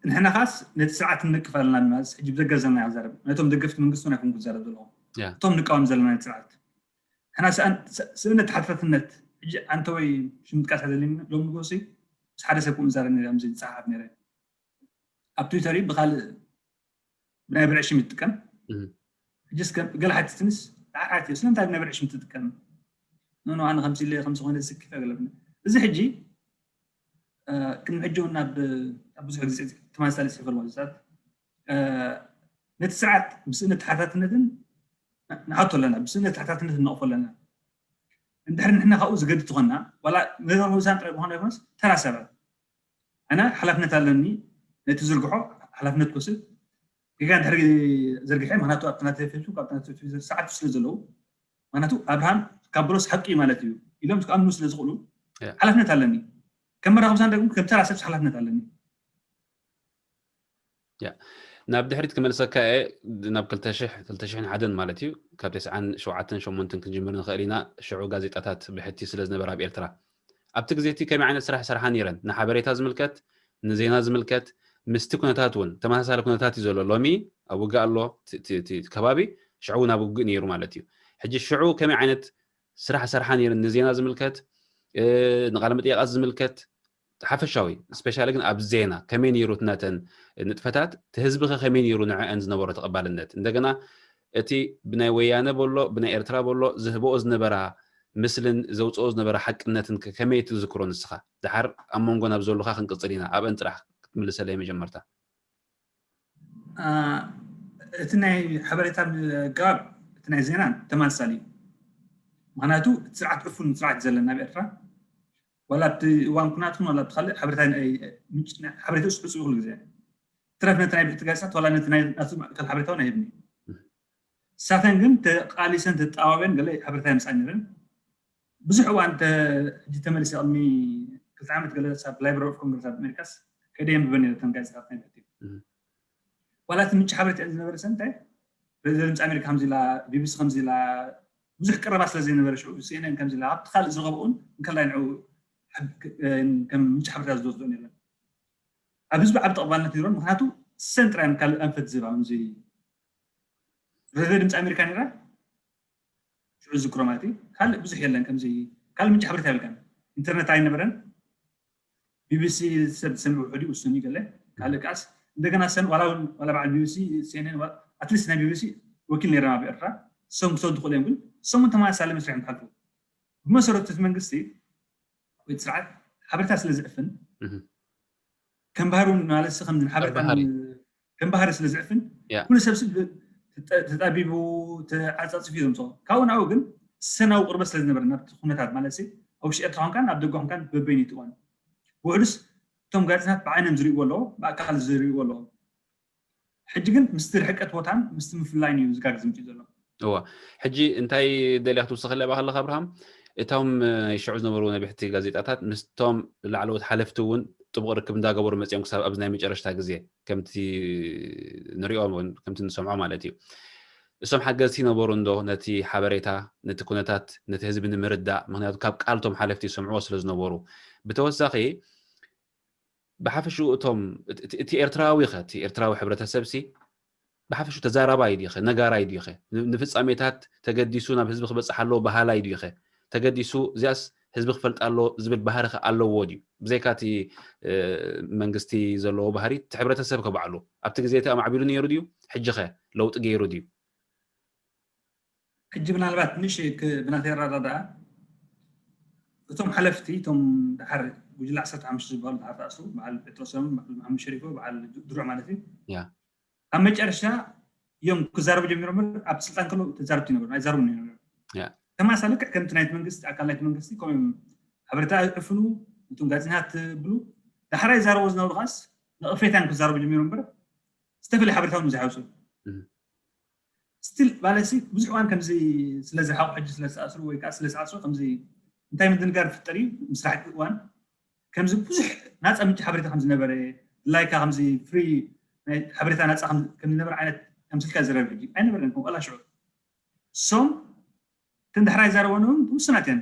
ንሕና ኻስ ነቲ ስርዓት ንነቅፍ ኣለና ድማ ሕጂ ብዘገዘና ይዛረብ ነቶም ደገፍቲ መንግስቲ ናይ ኮንኩ ዝዛረብ ዘለኹ ያ። እቶም ንቃወም ዘለና ነቲ ስርዓት ንሕና ስእነት ተሓታትነት ሕጂ ኣንተ ወይ ሽምጥቃስ ኣይደልን ሎም ንጎሲ ምስ ሓደ ሰብ ክምዛረብ ነረ ምዚ ዝፀሓፍ ነረ ኣብ ትዊተር እዩ ብካልእ ብናይ ብርዒ ሽም ይጥቀም እህ። ሕጂ እስከ ገለ ሓቲትንስ ሓቲ ስለምንታይ ብናይ ብርዒ ሽም ትጥቀም ኖኖ ኣነ ከምዚ ኢለ ከምዚ ኮይነ ስኪፈ ገለብኒ እዚ ሕጂ ቅድሚ ሕጂ እውን ናብ ኣብ ብዙሕ ግዜ ተመሳሳሊ ዝፈርሞ ሰዓት ነቲ ስርዓት ብስእነት ተሓታትነትን ንሓቶ ኣለና ብስእነት ተሓታትነትን ነቕፎ ኣለና እንድሕር ንሕና ካብኡ ዝገድ ትኾንና ዋላ ነዛ ውሳን ጥራይ ዝኾነ ይኮነስ ተራ ሰባት ኣነ ሓላፍነት ኣለኒ ነቲ ዝርግሖ ሓላፍነት ክወስድ ጌጋ እንድሕር ዘርግሐ ምክንያቱ ኣብቲ ናተ ፌስቡክ ኣብቲ ናተ ትዊተር ሰዓት ስለ ዘለዉ ምክንያቱ ኣብርሃም ካብ ብሎስ ሓቂ ማለት እዩ ኢሎም ዝኣምኑ ስለ ዝኽእሉ ሓላፍነት ኣለኒ ከም መራኸብሳን ደግሞ ከም ተራ ሰብ ሓላፍነት ኣለኒ ናብ ድሕሪት ክመልሰካ እየ ናብ ክልተ ሽሕ ክልተ ሽሕን ሓደን ማለት እዩ ካብ ተስዓን ሸውዓተን ሸሞንተን ክንጅምር ንኽእል ኢና ሽዑ ጋዜጣታት ብሕቲ ስለ ዝነበረ ኣብ ኤርትራ ኣብቲ ግዜ እቲ ከመይ ዓይነት ስራሕ ይሰርሓ ነይረን ንሓበሬታ ዝምልከት ንዜና ዝምልከት ምስቲ ኩነታት እውን ተመሳሳሊ ኩነታት እዩ ዘሎ ሎሚ ኣብ ውግእ ኣሎ ከባቢ ሽዑ እውን ኣብ ውግእ ነይሩ ማለት እዩ ሕጂ ሽዑ ከመይ ዓይነት ስራሕ ይሰርሓ ነይረን ንዜና ዝምልከት ንቃለ መጠየቃት ዝምልከት ሓፈሻዊ ስፔሻሊ ግን ኣብ ዜና ከመይ ነይሩ ነተን ንጥፈታት እቲ ህዝቢ ከ ከመይ ነይሩ ንዕአን ዝነበሮ ተቐባልነት እንደገና እቲ ብናይ ወያነ በሎ ብናይ ኤርትራ በሎ ዝህበኦ ዝነበራ ምስልን ዘውፅኦ ዝነበረ ሓቅነትን ከ- ከመይ ትዝክሮ ንስኻ? ድሓር ኣብ መንጎ ናብ ዘሉኻ ክንቅፅል ኢና። ኣብአን ጥራሕ ክትምልሰለይ መጀመርታ። እቲ ናይ ሓበሬታ ምቅራብ እቲ ናይ ዜና ተመሳሳሊ እዩ። ምክንያቱ እቲ ስርዓት ዕፉን ስርዓት ዘለና ኣብ ኤርትራ ዋላ ኣብቲ እዋን ኩናት ኹን ዋላ ኣብቲ ካልእ ሓበሬታ ሓበሬታ ስሕፁ ኩሉ ግዜ ትረፍ ነቲ ናይ ብሕቲ ጋዜጣት ዋላ ነቲ ናይ ናቱ ማእከል ሓበሬታ እውን ኣይህብኒ። ንሳተን ግን ተቃሊሰን ተጣባብየን ገለ ሓበሬታ የምፃ ነረን። ብዙሕ እዋን ሕጂ ተመሊሰ ቅድሚ ክልተ ዓመት ገለ ሳብ ላይብራሪ ኦፍ ኮንግረስ ኣብ ኣሜሪካስ ከደ የንብበን ነረ ተን ጋዜጣታት ናይ ብሕቲ ዋላ እቲ ምንጭ ሓበሬታ ዝነበረ ሰ እንታይ ፕሬዚደንት ኣሜሪካ ከምዚ ኢላ፣ ቢቢሲ ከምዚ ኢላ፣ ብዙሕ ቀረባ ስለ ዘይነበረ ሽዑ ሲኤንኤን ከምዚ ኢላ ኣብቲ ካልእ ዝረኸብኡን እንከላይ ንዑ ከም ምንጭ ሓበሬታ ዝወስዶ ነረ ኣብ ህዝቢ ዓብ ተቕባልነት ነሮን ምክንያቱ ሰን ጥራይ ካልእ ኣንፈት ዝህባ ከምዚ ሬድዮ ድምፂ ኣሜሪካ ነራ ሽዑ ዝክሮ ማለት እዩ። ካልእ ብዙሕ የለን ከምዚ ካልእ ምንጭ ሓበሬታ የብልካን። ኢንተርነት ኣይነበረን። ቢቢሲ ሰብ ዝሰምዕ ውሕድ ውሱን እዩ ገለ ካልእ ከዓስ እንደገና ሰን ዋላ እውን ዋላ በዓል ቢቢሲ ሲኤንኤን ኣትሊስት ናይ ቢቢሲ ወኪል ነይሮም ኣብ ኤርትራ ሰም ክሰዱ ክእሉ እዮም ግን ሰሙን ተመሳሳሊ መስርሕ ምሓልፉ ብመሰረቱ እቲ መንግስቲ ወይ ስርዓት ሓበሬታ ስለ ዝዕፍን ከም ባህሩ ማለት ከም ሓበሬታ ከም ባህሪ ስለ ዝዕፍን ኩሉ ሰብ ተጣቢቡ ተዓፃፅፊ እዩ ዘምፅኦ። ካብኡ ናብኡ ግን ሰናዊ ቅርበት ስለ ዝነበረ ናብቲ ኩነታት ማለት ኣብ ውሽጢ ኤርትራ ኮንካን ኣብ ደገ ኮንካን በበይኑ ይትዋን ውሕዱስ እቶም ጋዜጣታት ብዓይኖም ዝርእይዎ ኣለዎ ብኣካል ዝርእይዎ ኣለዎ። ሕጂ ግን ምስቲ ርሕቀት ቦታን ምስቲ ምፍላይን እዩ ዝጋግ ዝምፅእ ዘሎ። እዋ ሕጂ እንታይ ደልያ ክትውስኸለይ ኣባ ከለካ ኣብርሃም እቶም ሽዑ ዝነበሩ ነቢሕቲ ጋዜጣታት ምስቶም ላዕለዎት ሓለፍቲ እውን ጥቡቕ ርክብ እንዳገበሩ መፅኦም ክሳብ ኣብዚ ናይ መጨረሽታ ግዜ ከምቲ ንሪኦ ከምቲ ንሰምዖ ማለት እዩ። እሶም ሓገዝቲ ነበሩ እንዶ ነቲ ሓበሬታ ነቲ ኩነታት ነቲ ህዝቢ ንምርዳእ ምክንያቱ ካብ ቃልቶም ሓለፍቲ ይሰምዕዎ ስለ ዝነበሩ ብተወሳኺ ብሓፈሽኡ እቶም እቲ ኤርትራዊ ኸ እቲ ኤርትራዊ ሕብረተሰብ ሲ ብሓፈሹ ተዛራባይ ድዩ ኸ ነጋራይ ድዩ ኸ ንፍጻሜታት ተገዲሱ ናብ ህዝቢ ክበጽሕ ኣለዎ በሃላይ ድዩ ኸ ተገዲሱ እዚኣስ ህዝቢ ክፈልጥ ኣለዎ ዝብል ባህሪ ኸ ኣለዎ ድዩ ብዘይካ እቲ መንግስቲ ዘለዎ ባህሪ እቲ ሕብረተሰብ ከ ባዕሉ ኣብቲ ግዜ እቲ ኣማዕቢሉ ነይሩ ድዩ ሕጂ ኸ ለውጢ ገይሩ ድዩ ሕጂ ምናልባት ንእሽተይ ብናተይ ኣረዳድኣ እቶም ሓለፍቲ እቶም ድሓር ጉጅለ ዓሰርተ ሓሙሽተ ዝበሃሉ ድሓር ተኣስሩ በዓል ጴጥሮስ ሰለሙን በዓል መሓመድ ሸሪፎ በዓል ድሩዕ ማለት እዩ። ኣብ መጨረሻ እዮም ክዛረቡ ጀሚሮም እምበር ኣብ ስልጣን ከለዉ ተዛረብቲ ይነበሩ ኣይዛረቡን እዮም። ተመሳሳሊ ልክዕ ከምቲ ናይቲ መንግስቲ ኣካል ናይቲ መንግስቲ ከምኡ እዮም ሓበሬታ ይዕፍኑ እቶም ጋዜጠኛታት ትብሉ ዳሕራይ ይዛረቡ ዝነበሩ ከዓስ ንቕፌታን ክዛረቡ ጀሚሮም እምበር ዝተፈለየ ሓበሬታ እውን ዝሓውሱ። ስቲል ባለሲ ብዙሕ እዋን ከምዚ ስለ ዝረሓቑ ሕጂ ስለ ዝተኣስሩ ወይ ከዓ ስለ ዝዓስሩ ከምዚ እንታይ ምድንጋር ዝፍጠር እዩ ምስ ራሕቂ እዋን ከምዚ ብዙሕ ናፃ ምንጭ ሓበሬታ ከም ዝነበረ ድላይካ ከምዚ ፍሪ ናይ ሓበሬታ ናፃ ከም ዝነበረ ዓይነት ከምስልካ ዝረብ ሕጂ ኣይነበረን ከም ቆላ ሽዑ ሶም እተን ዳሕራይ ዛረበን እውን ውሱናት እየን።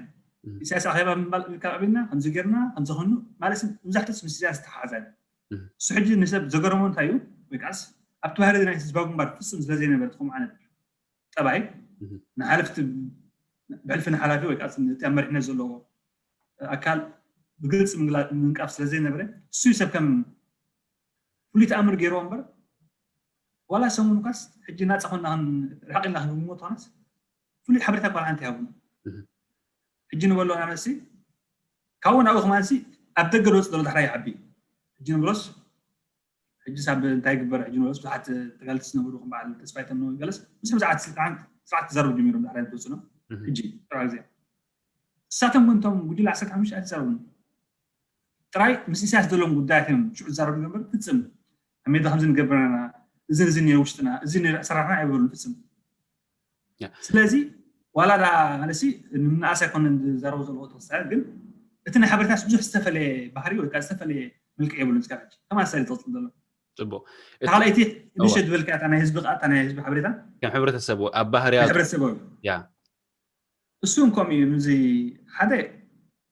ኢሳያስ ኣኼባ ምባል ኢልካ ቀቢልና ከምዚ ጌርና ከምዚ ኮይኑ ማለት መብዛሕትኡስ ምስ ኢሳያስ ዝተሓሓዛ እየን። እሱ ሕጂ ንሰብ ዘገረሞ እንታይ እዩ ወይ ከዓስ ኣብቲ ባህሪ ናይ ህዝባዊ ግንባር ፍጹም ስለ ዘይነበረ ትኹም ዓይነት ጠባይ ንሓለፍቲ ብሕልፊ ንሓላፊ ወይ ከዓ እቲ ኣብ መሪሕነት ዘለዎ ኣካል ብግልፂ ምንቃፍ ስለ ዘይነበረ እሱ ሰብ ከም ፍሉይ ተኣምር ገይርዎ እምበር ዋላ ሰሙን ኳስ ሕጂ ናፃ ኮና ርሓቕ ኢልና ክንግምት ኮናስ ፍሉይ ሓበሬታ ኳል ሓንቲ ይሃቡን ሕጂ ንበሎ ኣናመሲ ካብኡ ናብኡ ከማንሲ ኣብ ደገ ዝወፅእ ዘሎ ዳሕራይ ይዓቢ ሕጂ ንብሎስ ሕጂ ሳብ እንታይ ይግበር ሕጂ ንብሎስ ብዙሓት ተጋልቲ ዝነበሩ ከም በዓል ተስፋይ ተምነው ገለስ ምስ ብዙሓት ስልጣን ስርዓት ክዛረቡ ጀሚሮም ዳሕራይ ዝወፅእ ነው ሕጂ ጥራ ግዜ እሳቶም ግን እቶም ጉጅለ ዓሰርተ ሓሙሽተ ኣይተዛረቡን ጥራይ ምስ ኢሳያስ ዘለዎም ጉዳያት እዮም ሽዑ ዝዛረቡ ነበር ፍፅም ኣብ ሜዳ ከምዚ ንገብር ኣለና እዚ እዚ ነይሩ ውሽጥና እዚ ነይሩ ኣሰራርና ኣይበሉን ፍፅም ስለዚ ዋላ ዳ ኣነሲ ንምንኣስ ኣይኮነን ዝዛረቡ ዘለዎ ተክስታያት ግን እቲ ናይ ሓበሬታስ ብዙሕ ዝተፈለየ ባህሪ ወይ ዝተፈለየ መልክዕ የብሉን ስካብ ሕጂ ተመሳሳሊ ዝቕፅል ዘሎ ፅቡቅ ካልኣይቲ ንሸ ዝበልካ እታ ናይ ህዝቢ ከዓ ናይ ህዝቢ ሓበሬታ ከም ሕብረተሰብ ኣብ ባህርያ ሕብረተሰብ እሱ እንኮም እዩ ምዚ ሓደ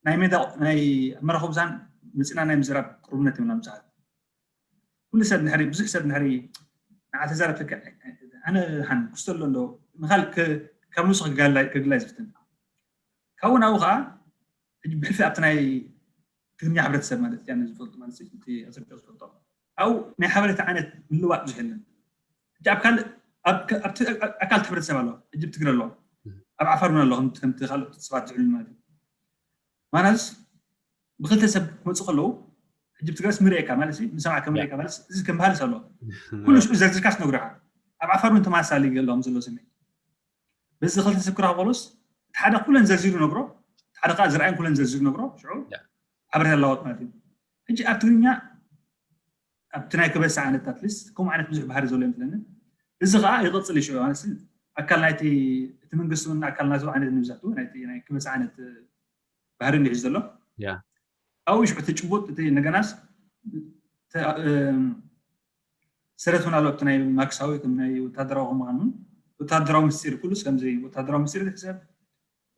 ናይ ሜዳ ናይ መራኸብዛን ምፅና ናይ ምዝራብ ቅርብነት የብልና ብዙሓት ኩሉ ሰብ ንሕሪ ብዙሕ ሰብ ንሕሪ ንዓ ተዛረብ ተክ ኣነ ሓን ክስተሎ እንዶ ንኻል ካብ ንሱ ክግላይ ዝፍትን ካብኡ ናብኡ ከዓ ሕጂ ብሕልፊ ኣብቲ ናይ ትግርኛ ሕብረተሰብ ማለት እያ ዝፈልጡ ማለት እቲ ኣዘርጋ ዝፈልጦ ኣብኡ ናይ ሓበሬታ ዓይነት ምልዋጥ ብዙሕ የለን ሕጂ ኣብ ካልእ ኣብቲ ኣካል ሕብረተሰብ ኣለዋ ሕጂ ትግረ ኣለዋ ኣብ ዓፋር እውን ኣሎ ከምቲ ካልኦት ሰባት ዝዕሉ ማለት እዩ። ማናስ ብክልተ ሰብ ክመፁ ከለዉ ሕጂ ብትግራይስ ምርኤካ ማለት ምሰማዕካ ምርኤካ ማለት እዚ ከም ባህልስ ኣሎ። ኩሉ ሽዑ ዘርዝርካስ ነግሮካ። ኣብ ዓፋር እውን ተመሳሳሊ ገለዎም ዘሎ ስምዒት በዚ ክልተ ሰብ ክራኸብ ከሎስ እቲ ሓደ ኩለን ዘርዚሩ ነግሮ፣ እቲ ሓደ ከዓ ዝረኣየን ኩለን ዘርዚሩ ነግሮ። ሽዑ ሓበሬታ ኣለዋወጥ ማለት እዩ። ሕጂ ኣብ ትግርኛ ኣብቲ ናይ ክበሳ ዓይነት ኣትሊስት ከምኡ ዓይነት ብዙሕ ባህሪ ዘሎ ይመስለኒ። እዚ ከዓ ይቕፅል ይሽዑ ኣነስ ኣካል ናይቲ እቲ መንግስቲ እውን ኣካል ናቱ ዓይነት ንብዛሕቱ ናይ ክበሳ ዓይነት ባህሪ እንዲሕ ዘሎ ኣብኡ ይሽዑ እቲ ጭቡጥ እቲ ነገናስ ሰረት እውን ኣሎ ኣብቲ ናይ ማክሳዊ ከም ናይ ወታደራዊ ከምዃኑ ወታደራዊ ምስጢር ኩሉስ ከምዚ ወታደራዊ ምስጢር ዝሕሰብ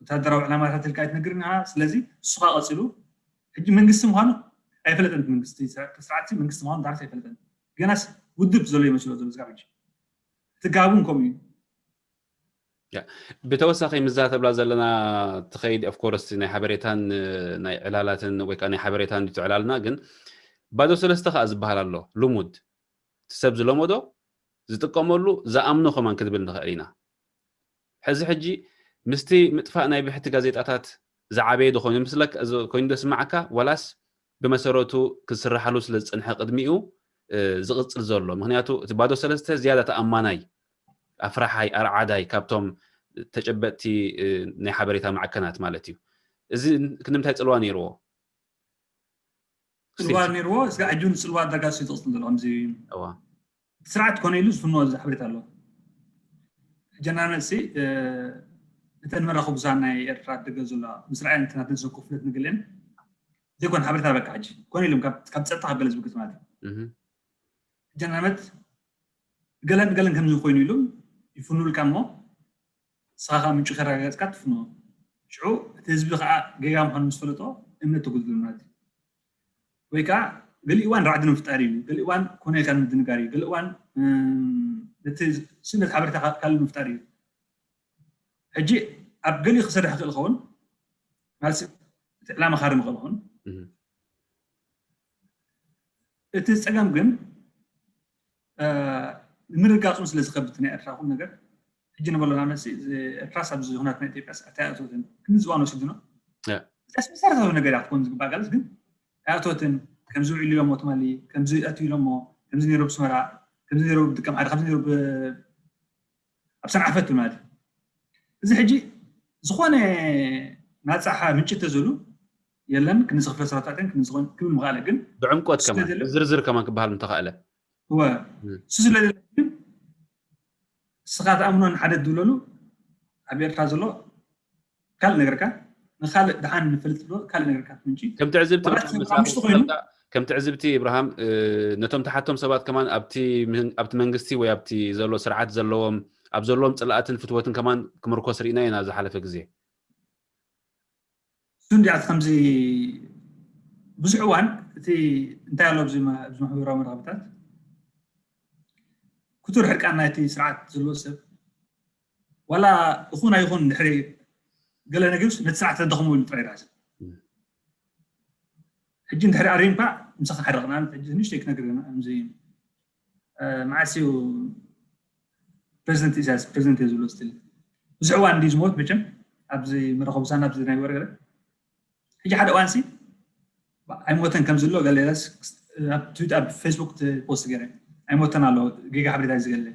ወታደራዊ ዕላማታት ኢልካ ኣይትነግርን ኢኻ። ስለዚ ንሱኻ ቀፂሉ ሕጂ መንግስቲ ምዃኑ ኣይፈለጠን። መንግስቲ ስርዓት መንግስቲ ምዃኑ ዳርስ ኣይፈለጠን። ገናስ ውድብ ዘሎ ይመስሎ ዘሎ ስጋብ ሕጂ እቲ ጋቡን ከምኡ እዩ። ብተወሳኺ ምዛ ተብላ ዘለና ትኸይድ ኦፍኮርስ ናይ ሓበሬታን ናይ ዕላላትን ወይ ከዓ ናይ ሓበሬታን ትዕላልና ግን ባዶ ሰለስተ ከዓ ዝበሃል ኣሎ ልሙድ እቲ ሰብ ዝለመዶ ዝጥቀመሉ ዝኣምኖ ከማን ክንብል ንኽእል ኢና። ሕዚ ሕጂ ምስቲ ምጥፋእ ናይ ብሕቲ ጋዜጣታት ዝዓበየ ዶ ኮይኑ ምስለክ ኮይኑ ዶ ስማዓካ ወላስ ብመሰረቱ ክስራሓሉ ስለ ዝፀንሐ ቅድሚኡ ዝቕፅል ዘሎ? ምክንያቱ እቲ ባዶ ሰለስተ ዝያዳ ተኣማናይ ኣፍራሓይ ኣርዓዳይ ካብቶም ተጨበጥቲ ናይ ሓበሬታ ማዕከናት ማለት እዩ። እዚ ክንምንታይ ፅልዋ ነይርዎ? ፅልዋ ነይርዎ ስጋ ሕጂ እውን ፅልዋ ዳጋ ዝቕፅል ዘሎ ከምዚ እቲ ስርዓት ኮነ ኢሉ ዝፍኖ እዚ ሓበሬታ ኣሎ። ሕጂ ንኣብነት ሲ እተን መራኸቢ ብዙሃን ናይ ኤርትራ ደገ ዘሎ ምስ ረኣየን እቲ ናተን ሰብ ክፍለት ንግልአን ዘይኮነ ሓበሬታ በቃ ሕጂ ኮነ ኢሎም ካብ ጸጥታ ካብ ገለ ዝብግት ማለት እዩ። ሕጂ ንኣብነት ገለን ገለን ከምዚ ኮይኑ ኢሉ ይፍኑልካ እሞ ንስኻ ከዓ ምንጩ ከረጋገጽካ ትፍኖ። ሽዑ እቲ ህዝቢ ከዓ ጌጋ ምዃኑ ምስ ፈለጦ እምነት ተጉድሉ ማለት እዩ። ወይ ከዓ ገሊኡ እዋን ራዕዲ ንምፍጣር እዩ፣ ገሊኡ እዋን ኮነ ኢልካ ንምድንጋር እዩ፣ ገሊኡ እዋን ነቲ ስእነት ሓበሬታ ካልእ ንምፍጣር እዩ። ሕጂ ኣብ ገሊኡ ክሰርሕ ይኽእል ይኸውን ማለት እቲ ዕላማ ካርም ይኽእል ይኸውን። እቲ ፀገም ግን ንምርጋፁን ስለ ዝከብድ ናይ ኤርትራ ኩሉ ነገር ሕጂ ንበሎ ንኣብነት ኤርትራስ ኣብዚ ኩናት ናይ ኢትዮጵያስ ኣተያእቶትን ክንዲ ዝዋን ወሲድኖ መሰረታዊ ነገር እያ ክትኮን ዝግባእ ጋልስ ግን ኣያእቶትን ከምዚ ውዒሉ ኢሎሞ ትማሊ ከምዚ ኣትዩ ኢሎሞ ከምዚ ነይሩ ብስመራ ከምዚ ነይሩ ብድቀም ሓደ ከምዚ ነይሩ ኣብ ሰንዓፈ ትብል ማለት እዩ። እዚ ሕጂ ዝኾነ ናፃ ምንጪ ተዘሉ የለን ክንዚ ክፍለ ሰራታትን ክንዝኾን ክብል ምኽኣለ ግን ብዕምቆት ከማን ዝርዝር ከማን ክበሃል ምተኻእለ እወ እሱ ስለዘለ ግን ንስኻ ተኣምኖ ንሓደ ትብለሉ ኣብ ኤርትራ ዘሎ ካልእ ነገርካ ንካልእ ድሓን ንፈልጥ ዶ ካልእ ነገርካ ምንጪ ከም ትዕዝብቲ ምሽጢ ኮይኑ ከም ትዕዝብቲ እብርሃም ነቶም ተሓቶም ሰባት ከማን ኣብቲ መንግስቲ ወይ ኣብቲ ዘሎ ስርዓት ዘለዎም ኣብ ዘለዎም ፅላእትን ፍትወትን ከማን ክምርኮስ ርኢና ኢና ዝሓለፈ ግዜ እሱ እንዲያ ከምዚ ብዙሕ እዋን እቲ እንታይ ኣሎ ኣብዚ ማሕበራዊ መራኸብታት ክቱር ሕርቃን ናይቲ ስርዓት ዘለዎ ሰብ ዋላ እኹን ኣይኹን ድሕሪ ገለ ነገርስ ነቲ ስርዓት ተደኽሞ ኢሉ ጥራይ ዳኣ ሕጂ እንድሕሪ ኣሪምካ ምሳኻ ሓደ ቅናን ሕጂ ንእሽተይ ክነግር ከምዚ መዓስ እዩ ፕሬዚደንት ኢሳያስ ፕሬዚደንት እየ ዝብሎ ስትል ብዙሕ እዋን እንዲ ዝሞት መቸም ኣብዚ መራኸቢ ሳና ኣብዚ ናይ ወረገለ ሕጂ ሓደ እዋንሲ ኣይሞተን ከም ዝሎ ገለ ኣብ ትዊት ኣብ ፌስቡክ ፖስት ገይረ ኣይሞተን ኣሎ ጌጋ ሓበሬታ ዝገለ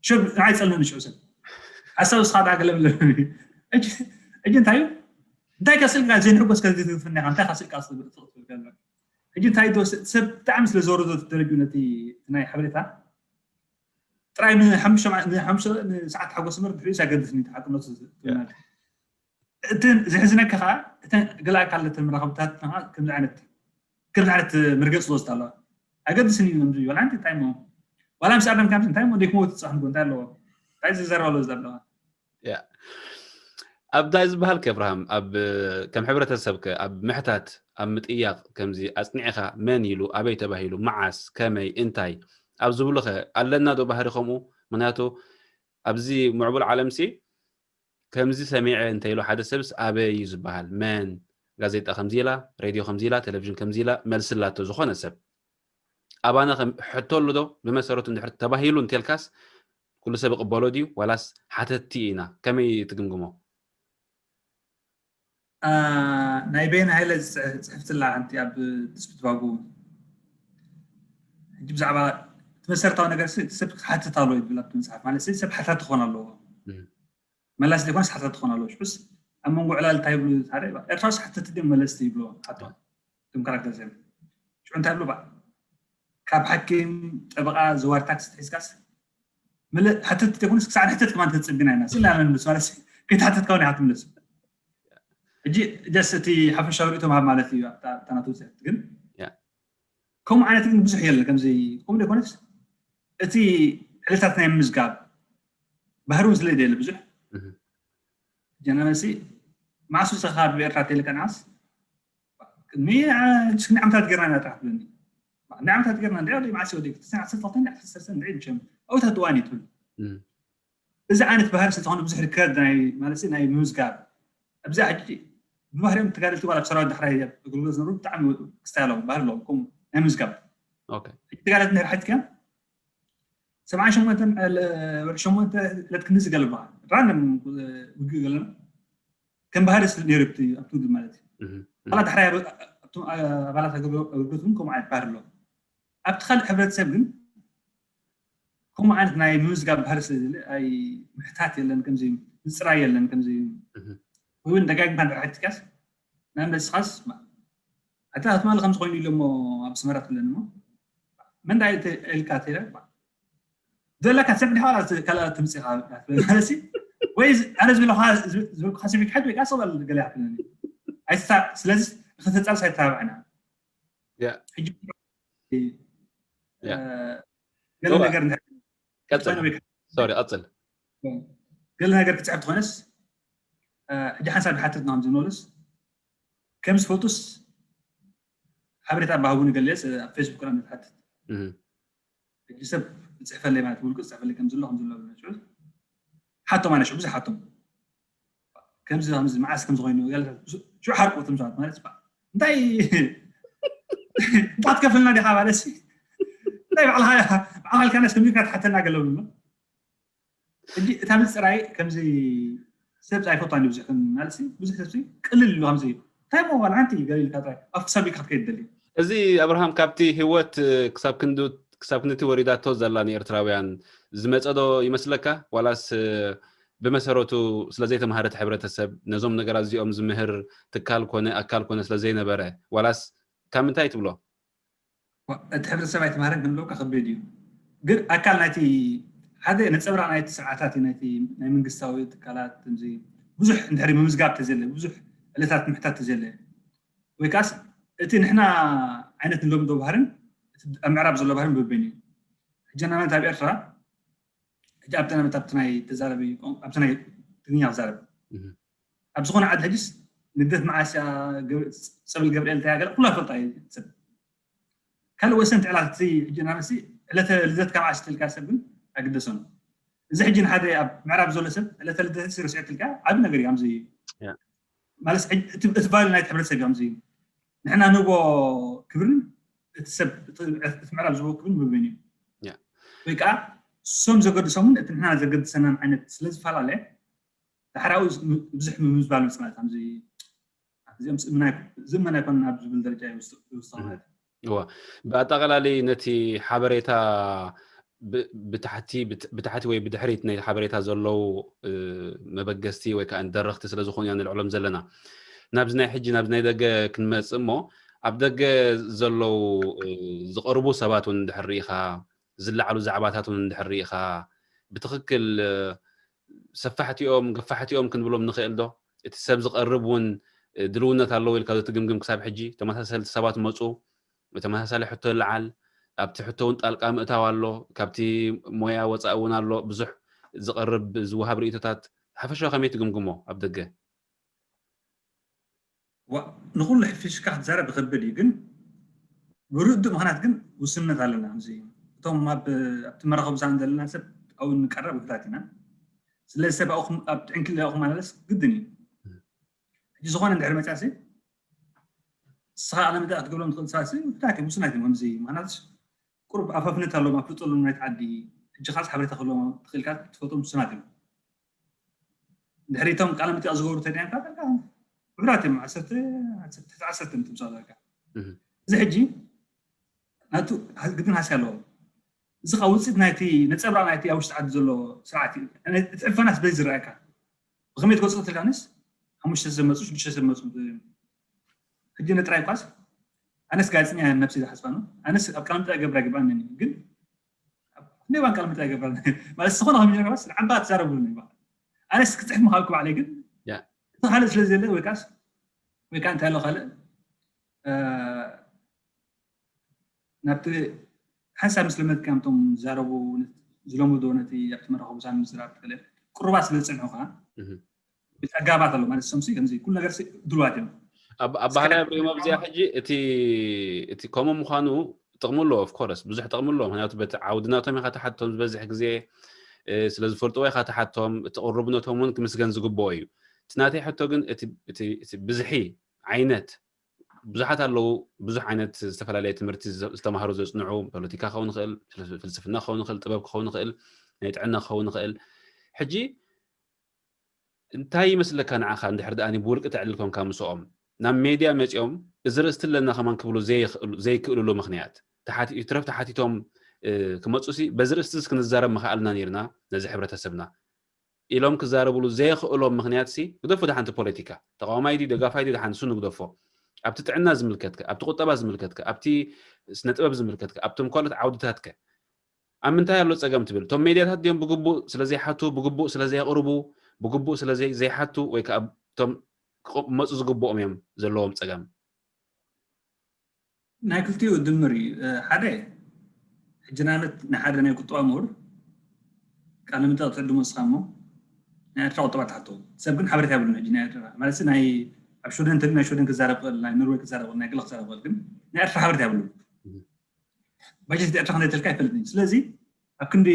ሽዑ ንዓይ ጸልመኒ ሽዑ ሰብ ሓሳብ ስኻ ደኣ ገለ ብለኒ ሕጂ እንታይ እዩ እንታይ ከስልካ ዘይንሕጎስ ከዚ ትፍና እንታይ ከስልካ ትብል ገለ ሕጂ እንታይ ዶ ሰብ ብጣዕሚ ስለ ዘወረዶ ደረጁ ነቲ ናይ ሓበሬታ ጥራይ ንሓሙሽተ ንሓሙሽተ ንሰዓት ሓጎስ ምር ድሕሪኡ ኣገድስኒ ሓቅነቱ እቲ ዝሕዝነካ ከዓ እተን ገለ ኣካል እተን መራኸብታት ከምዚ ዓይነት ከምዚ ዓይነት መርገፂ ዝወስድ ኣለዋ ኣገድስኒ እዩ ከምዚ ዋላ ሓንቲ እንታይ ሞ ዋላ ምስ ኣረምካ እንታይ ሞ ደክሞ ትፅሕ ንጎ እንታይ ኣለዎ እንታይ ዝዘረበሎ ዘለዋ ኣብታይ ዝበሃል ከ እብርሃም ኣብ ከም ሕብረተሰብ ከ ኣብ ምሕታት ኣብ ምጥያቕ ከምዚ ኣፅኒዕኻ መን ኢሉ ኣበይ ተባሂሉ መዓስ ከመይ እንታይ ኣብ ዝብሉ ከ ኣለና ዶ ባህሪ ከምኡ ምክንያቱ ኣብዚ ምዕቡል ዓለም ሲ ከምዚ ሰሚዐ እንተኢሉ ሓደ ሰብስ ኣበይ እዩ ዝበሃል መን ጋዜጣ ከምዚ ኢላ ሬድዮ ከምዚ ኢላ ቴሌቪዥን ከምዚ ኢላ መልሲ ኣላቶ ዝኾነ ሰብ ኣባና ሕቶ ኣሎ ዶ ብመሰረቱ እንድሕር ተባሂሉ እንተልካስ ኩሉ ሰብ ይቕበሎ ድዩ ዋላስ ሓተትቲ ኢና? ከመይ ትግምግሞ? ናይ በየነ ሃይለ ጽሕፍትላ ሓንቲ ኣብ ድስፕት ባጉ ሕጂ ብዛዕባ እቲ መሰረታዊ ነገር ሰብ ክትሓትት ኣለዎ ይብል ኣብቲ መፅሓፍ ማለት ሰብ ሓታት ክኾን ኣለዎ። መላሲ ዘይኮነስ ሓታት ክኾን ኣለዎ። ሽዑስ ኣብ መንጎ ዕላል እንታይ ይብሉ ታዲያ? ኤርትራውስ ሓተቲ ድዮም መለስቲ ይብሎ ሓቶ እቶም ካራክተር ሰብ ሽዑ እንታይ ይብሉ? ካብ ሓኪም፣ ጠበቓ፣ ዘዋሪ ታክሲ ተሒዝካስ ሓተቲ ዘይኮነስ ክሳዕ ንሕተት ከማን ተፅብና ኢና ስና ምልስ ማለት ከይተሓተትካ እውን ኢኻ ትምለስ። ሕጂ ጀስ እቲ ሓፈሻዊ ርእቶ ምሃብ ማለት እዩ ኣብታ ናቱ ውፅሕት ግን ከምኡ ዓይነት ግን ብዙሕ የለ ከምዚ ከምኡ ዘይኮነስ እቲ ዕለታት ናይ ምዝጋብ ባህሪ እውን ስለ ደየለ ብዙሕ ጀነመሲ ማዕሱ ሰኻ ብኤርትራ ቴሌቀናስ ቅድሚ ክንዲ ዓመታት ገርና ኢና ጥራሕ ትብለኒ። ክንዲ ዓመታት ገርና እንዲ ወዲ ማዕሲ ወዲ ክልተ ዓሰርተ ክልተ ዓሰርተ ሰለስተ እንዲ ምሸም ኣውታት እዋን እዩ ትብል። እዚ ዓይነት ባህሪ ስለ ዝኾነ ብዙሕ ሪከርድ ናይ ማለት ናይ ምምዝጋብ ኣብዚ ሕጂ ብባህሪኦም ተጋደልቲ ዋላ ብሰራዊት ዳሕራይ ኣገልግሎት ዝነብሩ ብጣዕሚ ክስታይ ኣለዎም ባህሪ ኣለዎም ከምኡ ናይ ምምዝጋብ። ተጋደልቲ እንድሕር ሓቲትካ ሰብዓን ሸሞንተን ወርሒ ሸሞንተ ዕለት ክንዲ ዝገለባ ራንደም ውግእ ገለና ከም ባህሪ ስለ ነይሩ ኣብቲ ውድብ ማለት እዩ። ካላ ዳሕራይ ኣባላት ኣገልግሎት እውን ከምኡ ዓይነት ባህሪ ኣለዎም። ኣብቲ ካልእ ሕብረተሰብ ግን ከምኡ ዓይነት ናይ ምምዝጋብ ባህሪ ስለ ዘለ ኣይ ምሕታት የለን ከምዚ ምፅራይ የለን ከምዚ እውን ደጋጊምካ እንድሕር ሓቲትካስ ንኣብነት ንስኻስ ኣታ ትማሊ ከምዚ ኮይኑ ኢሎሞ ኣብ ኣስመራ ትብለኒ እሞ መን ዳ ኢልካ ተይለ ዘለካ ሰብ ዲኻ ዋላ ካልኣ ትምፅእ ኢኻ ማለት ወይ ኣነ ዝብለካ ዝብልካ ሰብ ይክሕድ ወይ ከዓ ሰብኣል ገለ ይሓትነኒ ኣይትታ ስለዚ ንክተፃርስ ኣይተባብዕና ሕጂ ገለ ነገር ሶሪ ቀፅል ገለ ነገር ክትፅሕፍ ትኾነስ ሕጂ ሓንሳብ ዝሓትት ናም ዝመልስ ከም ዝፈልጡስ ሓበሬታ ኣባህቡ ንገለስ ኣብ ፌስቡክ ና ትሓትት ሕጂ ሰብ ዝፅሕፈለይ ማለት ውልቁ ዝፅሕፈለይ ከም ዘሎ ከም ዘሎ ሽዑ ሓቶም ኣነ ሽዑ ብዙሕ ሓቶም ከምዚ ከምዚ መዓስ ከም ዝኾይኑ ሽዑ ሓርቁ እቶም ሰባት ማለት እንታይ እንታይ ትከፍልና ዲኻ ማለት እንታይ ባዕልካ ባዕልካ ነስ ከምዚ ትሓተና ገለብሉ ሕጂ እታ ምፅራይ ከምዚ ሰብ ኣይፈቷን ብዙሕ ማለት ብዙሕ ሰብ ቅልል ኢሉ ከምዚ እንታይ ሞ ዋላ ሓንቲ ገለ ኢልካ ጥራይ ኣብ ክሳብ ኢልካ ክትከይድ ደሊ እዚ ኣብርሃም ካብቲ ህይወት ክሳብ ክንዲ ክሳብ ክንድቲ ወሪዳቶ ዘላ ንኤርትራውያን ዝመፀ ዶ ይመስለካ ዋላስ ብመሰረቱ ስለ ዘይተምሃረት ሕብረተሰብ ነዞም ነገራት እዚኦም ዝምህር ትካል ኮነ ኣካል ኮነ ስለ ዘይነበረ ዋላስ ካብ ምንታይ ትብሎ እቲ ሕብረተሰብ ኣይተምሃረን ክንብለካ ከቢድ እዩ ግን ኣካል ናይቲ ሓደ ነፀብራቅ ናይቲ ስርዓታት እዩ ናይቲ ናይ መንግስታዊ ትካላት ብዙሕ እንድሕሪ ምምዝጋብ ተዘለ ብዙሕ ዕለታት ምሕታት ተዘለ ወይ ከዓስ እቲ ንሕና ዓይነት ንሎምዶ ባህርን ኣብ ምዕራብ ዘሎ ባህርን ብበይን እዩ ሕጂ ናመት ኣብ ኤርትራ ሕጂ ኣብቲ ናመት ኣብቲ ናይ ተዛረቢ ኣብቲ ናይ ትግርኛ ክዛረብ ኣብ ዝኾነ ዓዲ ሕጅስ ንግደት መዓስ ጸብል ገብርኤል እንታይ ገለ ኩላ ፈልጣ እዩ ሰብ ካልእ ወሰንቲ ዕላት እቲ ሕጂ ናመሲ ዕለተ ልደት ካብ ዓሽ ትልካ ሰብ ግን ኣይግደሶን እዚ ሕጂ ንሓደ ኣብ ምዕራብ ዘሎ ሰብ ዕለተ ልደት ሲ ርስዕ ትልካ ዓብ ነገር እዩ ኣምዚ ማለት እቲ ቫሉ ናይቲ ሕብረተሰብ እዩ ኣምዚ ንሕና ንቦ ክብርን እቲ ሰብ እቲ ምዕራብ ዝቦ ክብርን ብበይን እዩ ወይ ከዓ ሶም ዘገድሶምን እቲ ንሕና ዘገድሰናን ዓይነት ስለ ዝፈላለ ዳሕራዊ ብዙሕ ምምዝባል ምስ ማለት ከምዚ እዚኦም ዝእመን ኣይኮን ናብ ዝብል ደረጃ ይውስኽ ማለት እዩ። እዋ ብኣጠቓላሊ ነቲ ሓበሬታ ብታሕቲ ብታሕቲ ወይ ብድሕሪት ናይ ሓበሬታ ዘለዉ መበገስቲ ወይ ከዓ ደረኽቲ ስለ ዝኾኑ ኢና ንልዕሎም ዘለና ናብዚ ናይ ሕጂ ናብዚ ናይ ደገ ክንመፅእ እሞ ኣብ ደገ ዘለዉ ዝቐርቡ ሰባት እውን እንድሕር ርኢኻ ዝለዓሉ ዛዕባታት እውን እንድሕር ርኢኻ ብትኽክል ሰፋሕቲ እዮም ገፋሕቲ እዮም ክንብሎም ንኽእል ዶ? እቲ ሰብ ዝቐርብ እውን ድልውነት ኣለዎ ኢልካ ዶ ትግምግም ክሳብ ሕጂ? ተመሳሰልቲ ሰባት መፁ፣ ተመሳሳሊ ሕቶ ይለዓል፣ ኣብቲ ሕቶ እውን ጣልቃ ምእታው ኣሎ፣ ካብቲ ሞያ ወፃኢ እውን ኣሎ፣ ብዙሕ ዝቐርብ ዝወሃብ ርእይቶታት ሓፈሻዊ ከመይ ትግምግሞ ኣብ ደገ? ንኩሉ ሕፊሽካ ክትዛረብ ይኸብድ እዩ ግን ብርድእ ምክንያት ግን ውስንነት ኣለና ከምዚ እዩ እቶም ኣብቲ መራኸቢ ብዙሃን ዘለና ሰብ ኣብኡ ንቀረብ ውሕዳት ኢና ስለዚ ሰብ ኣብኡ ኣብ ጥዕንክል ኣብኡ ክመላለስ ግድን እዩ ሕጂ ዝኾነ እንድሕር መፅያሲ ንስኻ ኣነ መፅያ ክትገብሎም ትኽእል ሰባት ውሕዳት እዮም ውስናት እዮም ከምዚ ምክንያት ቁሩብ ኣፋፍነት ኣለዎም ኣፍልጦ ኣለዎም ናይቲ ዓዲ ሕጂ ካስ ሓበሬታ ክህልዎም ትኽእል ኢልካ ትፈልጦም ውሱናት እዮም። ድሕሪ እቶም ቃለ መጠይቕ ዝገብሩ ተዳይምካ ውሑዳት እዮም። ዓሰርተ ትሕቲ ዓሰርተ ምትምሳል ዳርጋ። እዚ ሕጂ ናቱ ግድን ሃስያ ኣለዎ። እዚ ከዓ ውፅኢት ናይቲ ነፀብራቕ ናይቲ ኣብ ውሽጢ ዓዲ ዘሎ ስርዓት እዩ። እቲ ዕፈናስ በዚ ዝረኣየካ ብኸመይ ትገልፆ ትልካንስ ሓሙሽተ ሰብ መፁ ሽዱሽተ ሰብ መፁ። ሕጂ ነጥራይ ኳስ ኣነስ ጋዜጠኛ ነብሲ ዝሓስባ ነው። ኣነስ ኣብ ቃለ መጠይቕ ገብራ ይግባእ ነኒ ግን ክንደይ ባን ቃለ መጠይቕ ገብራ ማለት ዝኾነ ከም ጀረባስ ዓባ ትዛረብሉ ይባል። ኣነስ ክፅሕፍ ምኻልኩ ባዕለይ ግን ካልእ ስለ ዘለ ወይ ካስ ወይ ከዓ እንታይ ኣሎ ካልእ ናብቲ ሓንሳብ ምስ ለመድካ እቶም ዝዛረቡ ዝለምዶ ነቲ ኣብቲ መራኸቢ ብዙሃን ምዝራብ ትኽእል ቅሩባት ስለ ዝፅንሑ ከዓ ኣጋባት ኣሎ ማለት ሰምሲ ከምዚ ኩሉ ነገር ድልዋት እዮም። ኣባህላይ ኣብሪሞ ኣብዚኣ ሕጂ እቲ እቲ ከምኡ ምዃኑ ጥቕሚ ኣለዎ። ኦፍኮርስ ብዙሕ ጥቕሚ ኣለዎ። ምክንያቱ በቲ ዓውዲ ናቶም ኢኻ ትሓቶም ዝበዝሕ ግዜ ስለ ዝፈልጥዎ ኢኻ ትሓቶም። እቲ ቅሩብነቶም እውን ክምስገን ዝግብኦ እዩ። እቲ ናተይ ሕቶ ግን እቲ ብዝሒ ዓይነት ብዙሓት ኣለዉ ብዙሕ ዓይነት ዝተፈላለየ ትምህርቲ ዝተማሃሩ ዘፅንዑ ፖለቲካ ክኸውን ይኽእል፣ ፍልስፍና ክኸውን ይኽእል፣ ጥበብ ክኸውን ይኽእል፣ ናይ ጥዕና ክኸውን ይኽእል። ሕጂ እንታይ ይመስለካ ንዓኻ እንድሕር ደኣ ብውልቂ ተዕልል ኮንካ ምስኦም ናብ ሜድያ መፂኦም እዚ ርእስቲ ኣለና ከማን ክብሉ ዘይክእልሉ ምኽንያት? ይትረፍ ተሓቲቶም ክመፁ ሲ በዚ ርእስቲ ክንዛረብ ምኽኣልና ነይርና ነዚ ሕብረተሰብና ኢሎም ክዛረብሉ ዘየኽእሎም ምኽንያት ሲ ግደፎ ደሓንቲ ፖለቲካ ተቃዋማይ ድዩ ደጋፋይ ድዩ ደሓን እሱ ንግደፎ ኣብቲ ጥዕና ዝምልከትከ ኣብቲ ቁጠባ ዝምልከትከ ኣብቲ ስነ ጥበብ ዝምልከትከ ኣብቶም ካልኦት ዓውድታትከ ኣብ ምንታይ ኣሎ ፀገም ትብል እቶም ሜድያታት ድዮም ብግቡእ ስለዘይሓቱ ብግቡእ ስለዘየቕርቡ ብግቡእ ስለዘይሓቱ ወይ ከዓ እቶም ክመፁ ዝግብኦም እዮም ዘለዎም ፀገም ናይ ክልቲኡ ድምር እዩ ሓደ ሕጂ ንኣብነት ንሓደ ናይ ቁጠባ ምሁር ቃለ መጠይቕ ትዕድሞ ንስኻ እሞ ናይ ኤርትራ ቁጠባ ትሓቶ ሰብ ግን ሓበሬታ የብሉን ሕጂ ናይ ኤርትራ ማለት ናይ ኣብ ሽወደን እንተልዩ ናይ ሽወደን ክዛረብ ክእል ናይ ኖርወይ ክዛረብ ክእል ናይ ገለ ክዛረብ ክእል ግን ናይ ኤርትራ ሓበሬታ የብሉን ባጀት ኤርትራ ክንደይ ተልካ ይፈልጥ እዩ ስለዚ ኣብ ክንዲ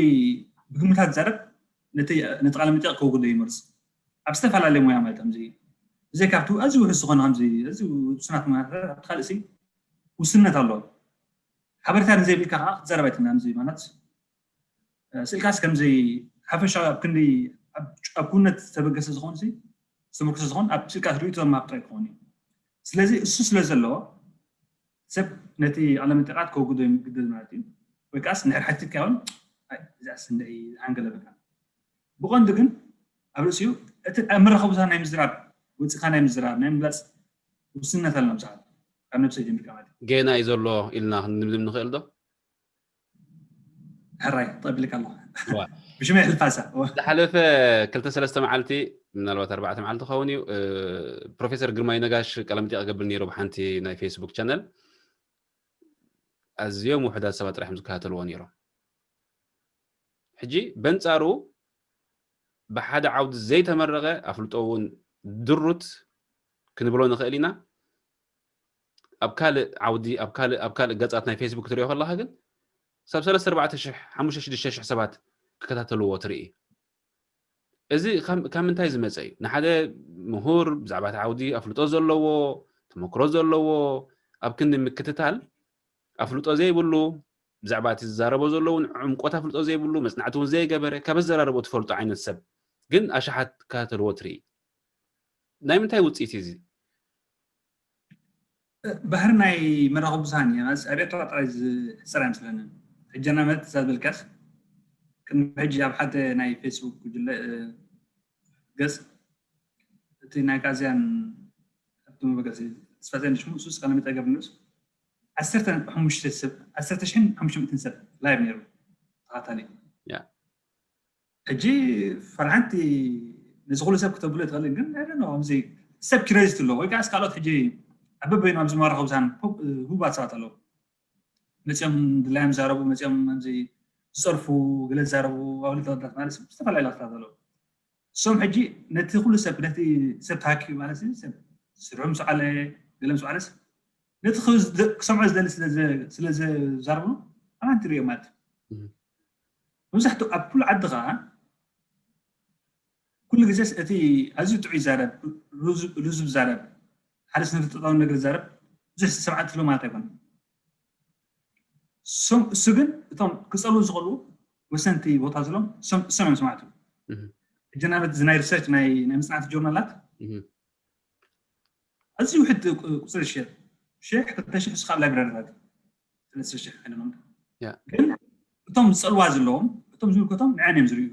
ብግምታት ዝዛረብ ነቲ ቃለ መጠይቕ ከውግዶ ይመርፅ ኣብ ዝተፈላለየ ሞያ ማለት ከምዚ እዚ ካብቲ ኣዝዩ ውሑስ ዝኾነ ከምዚ ኣዝዩ ውሱናት ሞያታት ኣብቲ ካልእ ውስንነት ኣሎ ሓበሬታ ንዘይብልካ ከዓ ክትዛረብ ኣይትምና ከምዚ ማለት ስእልካስ ከምዚ ሓፈሻዊ ኣብ ክንዲ ኣብ ክውነት ዝተበገሰ ዝኾን ዝተመርኮሰ ዝኾን ኣብ ስእልካስ ርእይቶ ማብ ጥራይ ክኾን እዩ ስለዚ እሱ ስለ ዘለዎ ሰብ ነቲ ቃለ መጠይቓት ከውግዶ ይግደድ ማለት እዩ ወይ ከዓስ እንድሕር ሓቲትካ እውን እዚኣስ እንደ ዝሓንገለ በቃ ብቐንዱ ግን ኣብ ርእሲኡ እቲ ኣብ መራኸቢ ብዙሃን ናይ ምዝራብ ወፂኻ ናይ ምዝራብ ናይ ምግላፅ ውስንነት ኣለና ብዙሓት ካብ ነብሰይ ጀሚርካ ማለት እዩ ጌና እዩ ዘሎ ኢልና ክንድምድም ንኽእል ዶ ሕራይ ጠቢልካ ኣለኹ ብሽመይ ሕልፋሳ ዝሓለፈ ክልተ ሰለስተ መዓልቲ ምናልባት ኣርባዕተ መዓልቲ ኸውን እዩ ፕሮፌሰር ግርማይ ነጋሽ ቀለምጢ ክገብር ነይሩ ብሓንቲ ናይ ፌስቡክ ቻነል ኣዝዮም ውሕዳት ሰባት ጥራሕ ዝከታተልዎ ነይሮም ሕጂ በንፃሩ ብሓደ ዓውዲ ዘይተመረቐ ኣፍልጦ እውን ድሩት ክንብሎ ንኽእል ኢና ኣብ ካልእ ዓውዲ ኣብ ካልእ ኣብ ካልእ ገጻት ናይ ፌስቡክ ትሪኦ ከለኻ ግን ሳብ ሰለስተ ኣርባዕተ ሽሕ ሓሙሽተ ሽዱሽተ ሽሕ ሰባት ክከታተልዎ ትርኢ እዚ ካብ ምንታይ ዝመፀ እዩ ንሓደ ምሁር ብዛዕባ እቲ ዓውዲ ኣፍልጦ ዘለዎ ተመክሮ ዘለዎ ኣብ ክንዲ ምክትታል ኣፍልጦ ዘይብሉ ብዛዕባ እቲ ዝዛረቦ ዘለውን ዕምቆት ኣፍልጦ ዘይብሉ መፅናዕቲ እውን ዘይገበረ ካብ ኣዘራርቦ ትፈልጦ ዓይነት ሰብ ግን ኣሽሓት ክከታተልዎ ትርኢ ናይ ምንታይ ውፅኢት እዩ እዚ ባህሪ ናይ መራኸቢ ብዙሃን እዩ ማለት ኣብ ኤርትራ ጥራይ ዝሕሰር ኣይመስለንን ሕጂ ናመት እዛ ዝበልካስ ቅድሚ ሕጂ ኣብ ሓደ ናይ ፌስቡክ ጉጅለ ገፅ እቲ ናይ ጋዜያን ኣብቲ መበገሲ ተስፋፅዮን ሽሙ እሱስ ቃለ መጠይቅ ገብር ንኡስ ዓሰርተ ሓሙሽተ ሰብ ዓሰርተ ሽሕን ሓሙሽተ ሚእትን ሰብ ላይቭ ነይሩ ተኸታተሊ ሕጂ ፈርሓንቲ ነዚ ኩሉ ሰብ ክተብሎ ትኽእል ግን ከምዚ ሰብ ኪረዚት ኣሎ ወይ ከዓ ካልኦት ሕጂ ኣብ በበይኑ ኣብዚ መራኸቢ ብዙሃን ህቡባት ሰባት ኣለዉ መፅኦም ድላዮም ዛረቡ መፅኦም ከምዚ ዝፀርፉ ገለ ዝዛረቡ ኣውሊ ተወዳት ማለት ዝተፈላለዩ ለክታት ኣለዉ እሶም ሕጂ ነቲ ኩሉ ሰብ ነቲ ሰብ ተሃኪቡ ማለት ሰብ ስርሑ ምስ ዓለ ገለ ምስ ዓለስ ነቲ ክሰምዖ ዝደሊ ስለ ዘዛርቡ ኣማንቲ ሪኦ ማለት መብዛሕትኡ ኣብ ኩሉ ዓዲ ከዓ ኩሉ ግዜስ እቲ ኣዝዩ ጥዑይ ይዛረብ ሉዙብ ይዛረብ ሓደ ስነ ፍልጠታዊ ነገር ይዛረብ ብዙሕ ሰምዓት ትሎ ማለት ኣይኮነ እሱ ግን እቶም ክፀልኡ ዝኽእሉ ወሰንቲ ቦታ ዘለዎም እሶም እዮም ሰማዕቱ። ሕጂ ናበት እዚ ናይ ሪሰርች ናይ ምፅናዕቲ ጆርናላት ኣዝዩ ውሕድ ቁፅሪ ሸር ሽሕ ክልተ ሽሕ ስኻብ ላይብራሪታት ሰለስተ ሽሕ ኮይኖም ግን እቶም ዝፀልዋ ዘለዎም እቶም ዝምልከቶም ንዐን እዮም ዝርእዩ።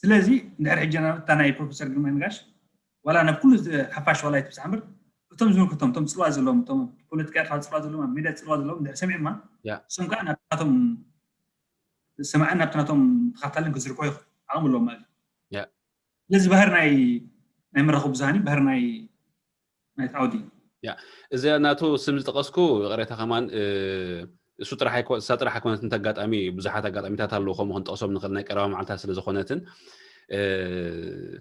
ስለዚ እንድሕር ሕጂ ናብታ ናይ ፕሮፌሰር ግርማይ ነጋሽ ዋላ ናብ ኩሉ ሓፋሽ ዋላ ይትብፃሕ እምበር እቶም ዝምልከቶም እቶም ዝፅልዋ ዘለዎም እቶም ፖለቲካ ኤርትራ ዝፅልዋ ዘለዎም ኣብ ሜድያ ዝፅልዋ ዘለዎም እንድሕር ሰሚዕማ እሶም ከዓ ናብቶም ዝሰማዐን ናብቲ ናቶም ተኻታልን ክዝርኮ ዓቕሚ ኣለዎም ማለት እዩ። ስለዚ ባህር ናይ ናይ መራኸቢ ብዙሃን ባህር ናይ ናይ ዓውዲ እዚ ናቱ ስም ዝጠቐስኩ ይቕሬታ ከማን እሱ ጥራሕ እሳ ጥራሕ ኣይኮነትን። ኣጋጣሚ ብዙሓት ኣጋጣሚታት ኣለዉ ከምኡ ክንጠቕሶም ንኽእል ናይ ቀረባ መዓልታት ስለ ዝኾነትን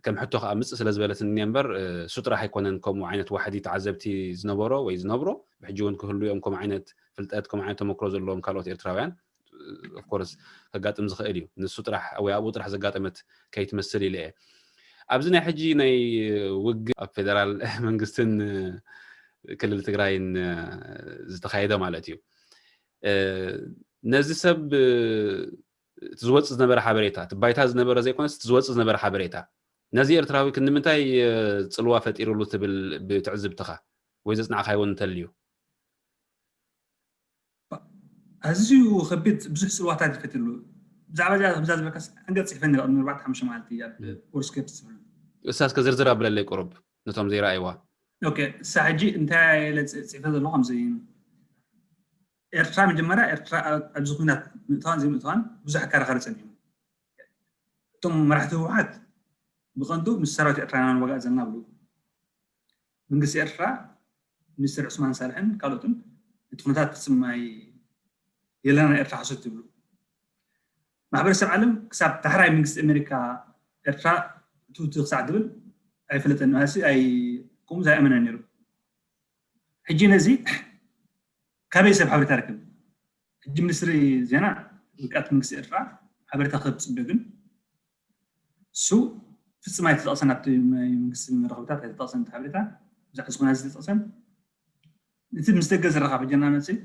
ከም ሕቶ ከዓ ምፅእ ስለ ዝበለትን እኒአ እምበር እሱ ጥራሕ ኣይኮነን። ከምኡ ዓይነት ዋሕዲ ተዓዘብቲ ዝነበሮ ወይ ዝነብሮ ብሕጂ እውን ክህሉ እዮም ከምኡ ዓይነት ፍልጠት ከምኡ ዓይነት ተመክሮ ዘለዎም ካልኦት ኤርትራውያን ኦፍኮርስ ከጋጥም ዝኽእል እዩ። ንሱ ጥራሕ ወይ ኣብኡ ጥራሕ ዘጋጠመት ከይትመስል ኢለ እየ። ኣብዚ ናይ ሕጂ ናይ ውግእ ኣብ ፌደራል መንግስትን ክልል ትግራይን ዝተኻየደ ማለት እዩ። ነዚ ሰብ እቲ ዝወፅእ ዝነበረ ሓበሬታ እቲ ባይታ ዝነበረ ዘይኮነስ እቲ ዝወፅእ ዝነበረ ሓበሬታ ነዚ ኤርትራዊ ክንምንታይ ፅልዋ ፈጢሩሉ ትብል ብትዕዝብትኻ ወይ ዘፅናዕካይዎ እንተልዩ? ኣዝዩ ከቢድ ብዙሕ ፅልዋታት ይፈትሉ። ብዛዕባ እዛ ከምዛ ዝበልካስ ኣንገ ፅሒፈ ነረ ቅድሚ ኣርባዕተ ሓሙሽተ መዓልቲ ኣብ ፖርስኬፕ ዝብል እሳ እስከ ዝርዝር ኣብለለይ ቁሩብ ነቶም ዘይረኣይዋ። እሳ ሕጂ እንታይ ኢለ ፅሒፈ ዘለኹ ከምዚ እዩ። ኤርትራ መጀመርያ ኤርትራ ኣብዚ ኩናት ምእታዋን ዘይምእታዋን ብዙሕ ኣከራኸሪ ፀኒሑ። እቶም መራሕቲ ህወሓት ብቐንዱ ምስ ሰራዊት ኤርትራ ኢና ንዋጋእ ዘለና ብሉ። መንግስቲ ኤርትራ ሚኒስትር ዑስማን ሳልሕን ካልኦትን እቲ ኩነታት ፍፅም ኣይ የለና ኤርትራ ሓሶት ይብሉ። ማሕበረሰብ ዓለም ክሳብ ዳሕራይ መንግስቲ ኣሜሪካ ኤርትራ ትውቲ ክሳዕ ትብል ኣይፈለጠን ሲ ኣይ ከምኡ ኣይኣመነን ነይሩ። ሕጂ ነዚ ካበይ ሰብ ሓበሬታ ርክብ? ሕጂ ሚኒስትሪ ዜና ውድቀት መንግስቲ ኤርትራ ሓበሬታ ክህብ ፅበ ግን እሱ ፍፅም ኣይተጠቕሰን ኣብቲ መንግስቲ መራኸብታት ኣይተጠቕሰን ሓበሬታ ብዛዕባ ዝኾነ ዝተጠቕሰን እቲ ምስ ደገ ዝረኻብ ሕጂ እናመፅእ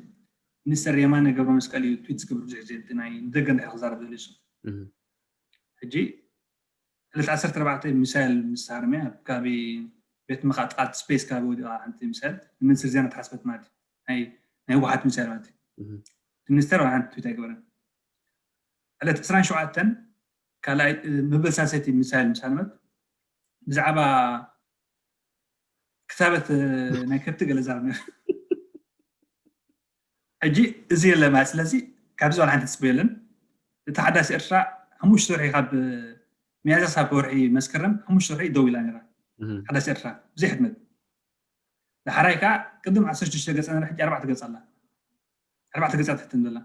ሚኒስተር የማነ ገብረ መስቀል እዩ ትዊት ዝገብር ብዙሕ ግዜ እቲ ናይ ንደገ እንድሕር ክዛረብ ዝብል እሱ ሕጂ ዕለት ዓሰርተ ኣርባዕተ ሚሳይል ምስ ሃረመ ኣብ ከባቢ ቤት ምኻጥ ስፔስ ከባቢ ወዲቓ ሓንቲ ሚሳይል ንሚኒስትር ዜና ተሓስበት ማለት እዩ ናይ ህወሓት ሚሳይል ማለት እዩ። ሚኒስተር ሓንቲ ትዊት ኣይገበረን። ዕለት ዕስራን ሸውዓተን ካልኣይ መበል ሳልሰይቲ ሚሳይል ምስ ሃረመት ብዛዕባ ክታበት ናይ ከብቲ ገለ ዛረብ ነይሩ። ሕጂ እዚ የለ ማለት ስለዚ ካብዚ ዋላ ሓንቲ ትፅበ የለን። እቲ ሓዳስ ኤርትራ ሓሙሽተ ወርሒ ካብ ሚያዝያ ሳብ ወርሒ መስከረም ሓሙሽተ ወርሒ ደው ኢላ ነራ ሓዳስ ኤርትራ ብዘይ ሕትመት። ዳሕራይ ከዓ ቅድም ዓሰርተ ሽዱሽተ ገፅ ነራ ሕጂ ኣርባዕተ ገፅ ኣላ። ኣርባዕተ ገፃት ትሕትን ዘላ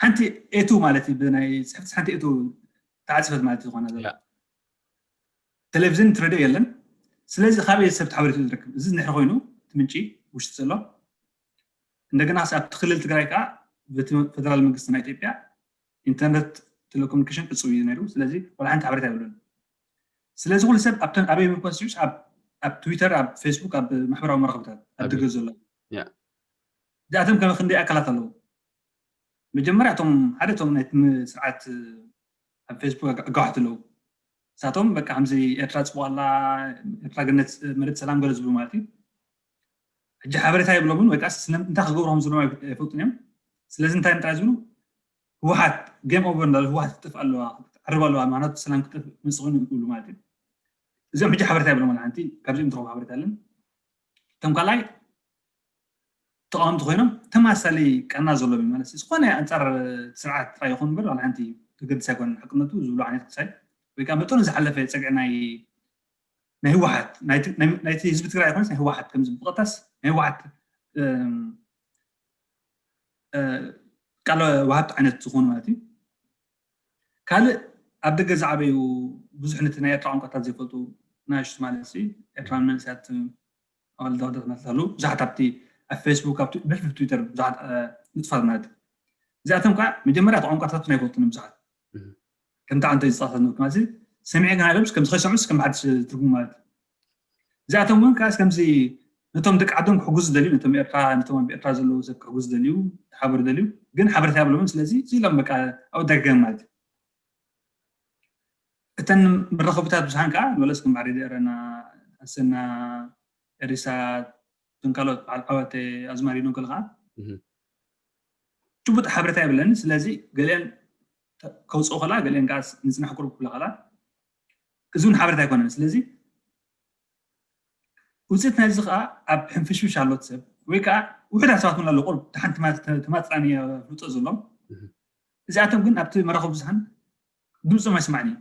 ሓንቲ ኤቱ ማለት እዩ። ብናይ ፅሕፍቲ ሓንቲ ኤቱ ተዓፅፈት ማለት ዝኾነ ዘላ ቴሌቪዝን ትረድዮ የለን። ስለዚ ካበይ ሰብ ተሓበሪቱ ዝረክብ እዚ ንድሕሪ ኮይኑ እቲ ምንጪ ውሽጢ ዘሎ እንደገና ኣብቲ ክልል ትግራይ ከዓ በቲ ፌደራል መንግስቲ ናይ ኢትዮጵያ ኢንተርነት ቴሌኮሙኒኬሽን ዕፁብ እዩ ነይሩ። ስለዚ ወላ ሓንቲ ሓበሬታ የብሉን። ስለዚ ኩሉ ሰብ ኣብተን ኣበይ ምኮን ሲዑስ ኣብ ትዊተር ኣብ ፌስቡክ ኣብ ማሕበራዊ መራኸብታት ኣብ ድገ ዘሎ እዚኣቶም ከመ ክንደይ ኣካላት ኣለዉ። መጀመርያ እቶም ሓደ እቶም ናይ ስርዓት ኣብ ፌስቡክ ኣጋዋሕቲ ኣለዉ። ንሳቶም በቃ ከምዚ ኤርትራ ፅቡቅ ኣላ ኤርትራ ገነት መሬት ሰላም ገለ ዝብሉ ማለት እዩ። ሕጂ ሓበሬታ የብሎምን ወይ ከዓ እንታይ ክገብሩ ከም ዘለዎም ኣይፈልጡን እዮም። ስለዚ እንታይ ጥራይ ዝብሉ ህወሓት ጌም ኦቨር እንዳሉ ህወሓት ክትጠፍእ ኣለዋ ክትዓርብ ኣለዋ ማናቱ ሰላም ክትጠፍእ መፅእ ይብሉ ማለት እዩ። እዚኦም ሕጂ ሓበሬታ የብሎም ሓንቲ ካብዚኦም ትረኽቡ ሓበሬታ ኣለን። እቶም ካልኣይ ተቃወምቲ ኮይኖም ተማሳሊ ቀና ዘሎም ማለት ዝኾነ ኣንፃር ስርዓት ጥራይ ይኹን እምበር ዋላ ሓንቲ ተገድስ ኣይኮነን ሓቅነቱ ዝብሉ ዓይነት ክሳይ ወይ ከዓ መጠኑ ዝሓለፈ ፀግዒ ናይ ናይ ህወሓት ናይቲ ህዝቢ ትግራይ ይኮነስ ናይ ህወሓት ከምዚ ብቐጥታስ ናይ ህወሓት ቃለ ዋሃብቲ ዓይነት ዝኾኑ ማለት እዩ። ካልእ ኣብ ደገ ዝዓበዩ ብዙሕ ነቲ ናይ ኤርትራ ቋንቋታት ዘይፈልጡ ናሽቱ ማለት ሲ ኤርትራን መንእሰያት ኣዋልድ ኣወዳት ማለት ኣለዉ ብዙሓት ኣብቲ ኣብ ፌስቡክ ብሕልፊ ትዊተር ብዙሓት ንጥፋት ማለት እዩ። እዚኣቶም ከዓ መጀመርያ ቋንቋታት ኣይፈልጡን ብዙሓት ከምቲ ዓንተ ዝፃፈት ማለት ሰሚዐ ግን ሃለምስ ከምዚ ከይሰምዑስ ከም ሓድሽ ትርጉም ማለት እዩ። እዚኣቶም እውን ከዓስ ከምዚ ነቶም ደቂ ዓዶም ክሕግዙ ደልዩ፣ ነቶም ኤርትራ፣ ነቶም ኣብ ኤርትራ ዘለዉ ሰብ ክሕግዙ ደልዩ፣ ክሓበሩ ደልዩ፣ ግን ሓበሬታ የብሎምን። ስለዚ እዚ ኢሎም በቃ ኣብ ደገ ማለት እዩ። እተን መራኸብታት ብዙሓን ከዓ ንበለስ ከም ባሕሪ ደረና፣ ኣሰና፣ ኤሪሳ፣ እቶም ካልኦት በዓል ዓዋተ ኣዝማሪኖ ገለ ከዓ እህ። ጭቡጥ ሓበሬታ የብለን። ስለዚ ገሊአን ከውፅኡ ከላ፣ ገሊአን ከዓ ንፅናሕ ቁሩብ ክብላ ከላ፣ እዚ እውን ሓበሬታ ኣይኮነን። ስለዚ ውፅኢት ናይዚ ከዓ ኣብ ሕንፍሽፍሽ ኣሎት ሰብ ወይ ከዓ ውሕዳት ሰባት እውን ኣለዉ፣ ቁሩብ ደሓን ተማ-፣ ተማፅራኒ ፍልጦ ዘሎም። እህ። እዚኣቶም ግን ኣብቲ መራኸቢ ብዙሓን ድምፆም ኣይስማዕን እዩ።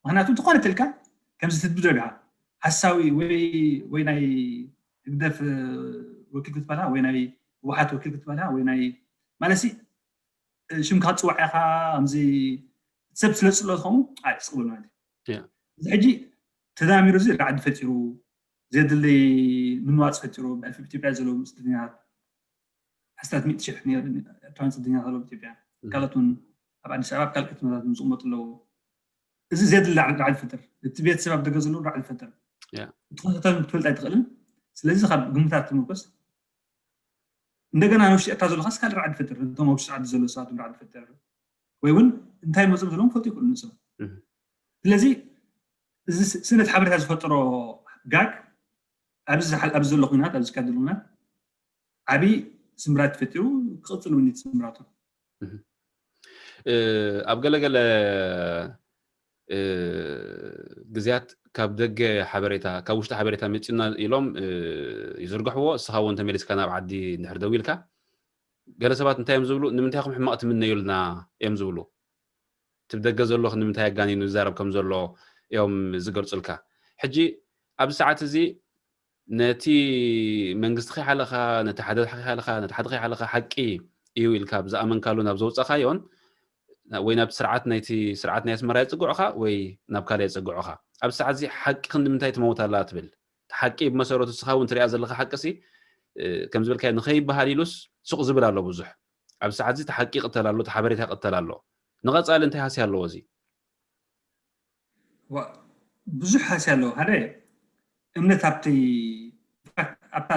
ምክንያቱ ዝኾነ ተልካ ከምዚ ትድብደብ ኢኻ፣ ሓሳዊ ወይ፣ ወይ ናይ ህግደፍ ወኪል ክትበላ ወይ ናይ ህወሓት ወኪል ክትበላ ወይ ናይ ማለሲ ሽምካ ትፅዋዕ ኢኻ። ከምዚ ሰብ ስለ ዝፅሎ ዝኸውን ኣይ ስቕ በሉ ማለት እዩ። ያ። እዚ ሕጂ ተዳሚሩ እዚ ራዕዲ ፈጢሩ፣ ዘድሊ ምንዋፅ ፈጢሩ፣ ብሕልፊ ኢትዮጵያ ዘለዉ ስደተኛታት ኣስታት ሚእቲ ሽሕ ነ-፣ ኤርትራውያን ስደተኛታት ኣለዉ ኣብ ኢትዮጵያ። እህ። ካልኦት እውን ኣብ ኣዲስ ኣበባ ኣብ ካልእ ከተማታት ዝቕመጡ ኣለዉ። እዚ ዘድሊ ራዕዲ፣ ራዕዲ ፈጥር። እቲ ቤተሰብ ኣብ ደገ ዘለዉ ራዕዲ ፈጥር። ያ። እቲ ኩነታት ክትፈልጥ ኣይትኽእልን። ስለዚ ካብ ግምታት ትምርኮስ እንደገና ንውሽጢ ኤርትራ ዘለኻስ ካልእ ራዕዲ ፈጥር። እቶም ኣብ ውሽጢ ዓዲ ዘለዉ ሰባት ራዕዲ ፈጥር። ወይ እውን እንታይ መፅም ዘለዎም ክፈልጡ ይኽእሉ ንሶም። እህ። ስለዚ እዚ ስ-፣ ስእነት ሓበሬታ ዝፈጠሮ ጋግ ኣብዚ ዝሓ-፣ ኣብዚ ዘሎ ኩናት፣ ኣብዚ ዝካየድ ዘሎ ኩናት ዓብዪ ስምብራት ፈጢሩ ክቕፅል እውን እዩ እቲ ስምብራቱ። እህ። እ፣ ኣብ ገለገለ፣ እ፣ ግዜያት ካብ ደገ ሓበሬታ፣ ካብ ውሽጢ ሓበሬታ መፂኡና ኢሎም፣ እ፣ ይዝርግሕዎ። እስኻ እውን ተመሊስካ ናብ ዓዲ እንድሕር ደዊልካ፣ ገለ ሰባት እንታይ እዮም ዝብሉ? "ንምንታይ ኢኹም ሕማቕ ትምነዩልና?" እዮም ዝብሉ። እቲ ብደገ ዘሎ ንምንታይ ኣጋኒኑ ይዛረብ ከም ዘሎ እዮም ዝገልጹልካ። ሕጂ ኣብዚ ሰዓት እዚ ነቲ መንግስቲ ከይሓለኻ፣ ነቲ ሓደ ከይሓለኻ፣ ነቲ ሓደ ከይሓለኻ ሓቂ እዩ ኢልካ ብዝኣመንካሉ ናብ ዘውጻኻዮን ወይ ናብ ስርዓት ናይቲ ስርዓት ናይ ኣስመራ የጽግዑኻ ወይ ናብ ካልእ የጽግዑኻ። ኣብዚ ሰዓት እዚ ሓቂ ክንዲ ምንታይ ትመውት ኣላ ትብል? እቲ ሓቂ ብመሰረቱ ንስኻ እውን ትሪኣ ዘለኻ ሓቂ ሲ፣ እ፣ ከም ዝበልካዮ ንኸይበሃል ኢሉስ ሱቕ ዝብል ኣሎ ብዙሕ። ኣብዚ ሰዓት እዚ እቲ ሓቂ ይቕተል ኣሎ፣ እቲ ሓበሬታ ይቕተል ኣሎ። ንቐጻሊ እንታይ ሃስያ ኣለዎ እዚ? ዋ፣ ብዙሕ ሃስያ ኣለዎ። ሓደ እምነት ኣብቲ፣ ኣብታ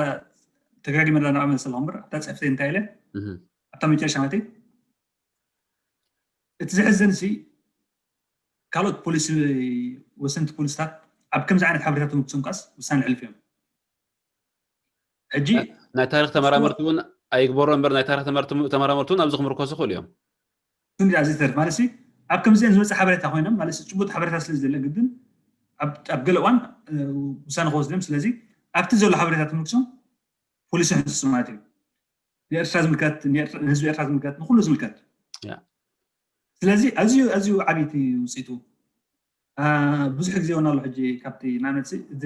ተጋጊመ ዳ ናብኣ መለሰ ኣለኹ እምበር፣ ኣብታ ጽሕፍተይ እንታይ ኢለ? እህ። ኣብታ መጨረሻ ማለተይ፣ እቲ ዘሕዝን ሲ ካልኦት ፖሊሲ፣ ወሰንቲ ፖሊስታት ኣብ ከምዚ ዓይነት ሓበሬታ ተመርኩሶም ከኣስ ውሳነ ሕልፍ እዮም። ሕጂ ናይ ታሪኽ ተመራመርቲ እውን ኣይግበሮ እምበር፣ ናይ ታሪኽ ተመርት-፣ ተመራመርቲ እውን ኣብዚ ክምርኮሱ ይኽእሉ እዮም። ክንዲ ኣብዚ ተርፍ ማለት ሲ ኣብ ከምዚአን ዝመፅእ ሓበሬታ ኮይኖም ማለት ሲ ጭቡጥ ሓበሬታ ስለ ዝደለ ግድን ኣብ፣ ኣብ ገለ እዋን፣ እ፣ ውሳነ ክወስድ እዮም። ስለዚ ኣብቲ ዘሎ ሓበሬታ ተመርኩሶም ፖሊሲ ክሕንፅፁ ማለት እዩ። ንኤርትራ ዝምልከት፣ ንኤርትራ፣ ንህዝቢ ኤርትራ ዝምልከት፣ ንኩሉ ዝምልከት። ያ። ስለዚ ኣዝዩ፣ ኣዝዩ ዓብይቲ ውፅኢቱ። አ፣ ብዙሕ ግዜ እውን ኣሎ ሕጂ ካብቲ ንኣብነት ሲ እዚ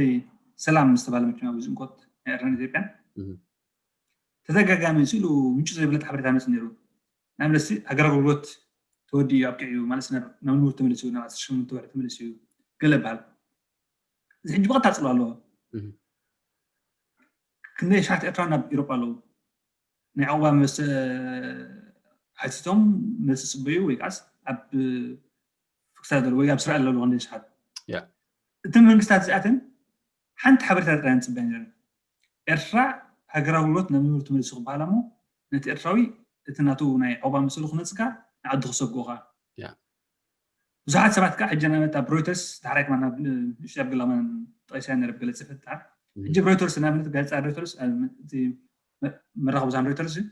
ሰላም ዝተባለ መቸም ኣብዚ እንኮት ናይ ኤርትራን ኢትዮጵያን እህ። ተደጋጋሚ ሲሉ ምንጩ ዘይብለጥ ሓበሬታ መፅእ ነይሩ። ንኣብነት ሲ ሃገር ኣገልግሎት ተወዲኡ ኣብቂዑ ማለት ናብ፣ ናብ ንቡር ተመሊሱ፣ ናብ ዓሰርተ ሸሞንተ ወርሒ ተመሊሱ እዩ ገለ ይበሃል። እዚ ሕጂ ብቐጥታ ፅልዋ ኣለዎ። እህ። ክንደይ ሻት ኤርትራውያን ኣብ ኢሮጳ ኣለዉ። ናይ ዕቑባ መስ-፣ ሓቲቶም መልሲ ጽበዩ ወይ ከዓስ ኣብ ፍክሳደር ወይ ኣብ ስራኤል ኣለዉ ክንደይ ሻት። ያ። እተን መንግስታት እዚኣተን ሓንቲ ሓበሬታ ጥራይ ንጽበያ ነይረን። ኤርትራ ሃገራዊ ኣገልግሎት ናብ ንቡር ተመሊሱ ክበሃል እሞ ነቲ ኤርትራዊ እቲ ናቱ ናይ ዕቑባ መሰሉ ክመጽካ ንዓዱ ክሰግኡኻ። ያ። ብዙሓት ሰባት ከዓ ሕጂ ንኣብነት ኣብ ሮይተርስ ዳሕራይ ከማን ናብ ንእሽቶ ኣብ ገለ ከማን ጠቒሰያ ነይረ ብገለ ጽሕፈት ዳሕር። ሕጂ ሮይተርስ ንኣብነት ጋዜጣ ሮይተርስ፣ እ፣ እቲ መ-፣ መራኸቢ ብዙሃን ሮይተርስ እዩ።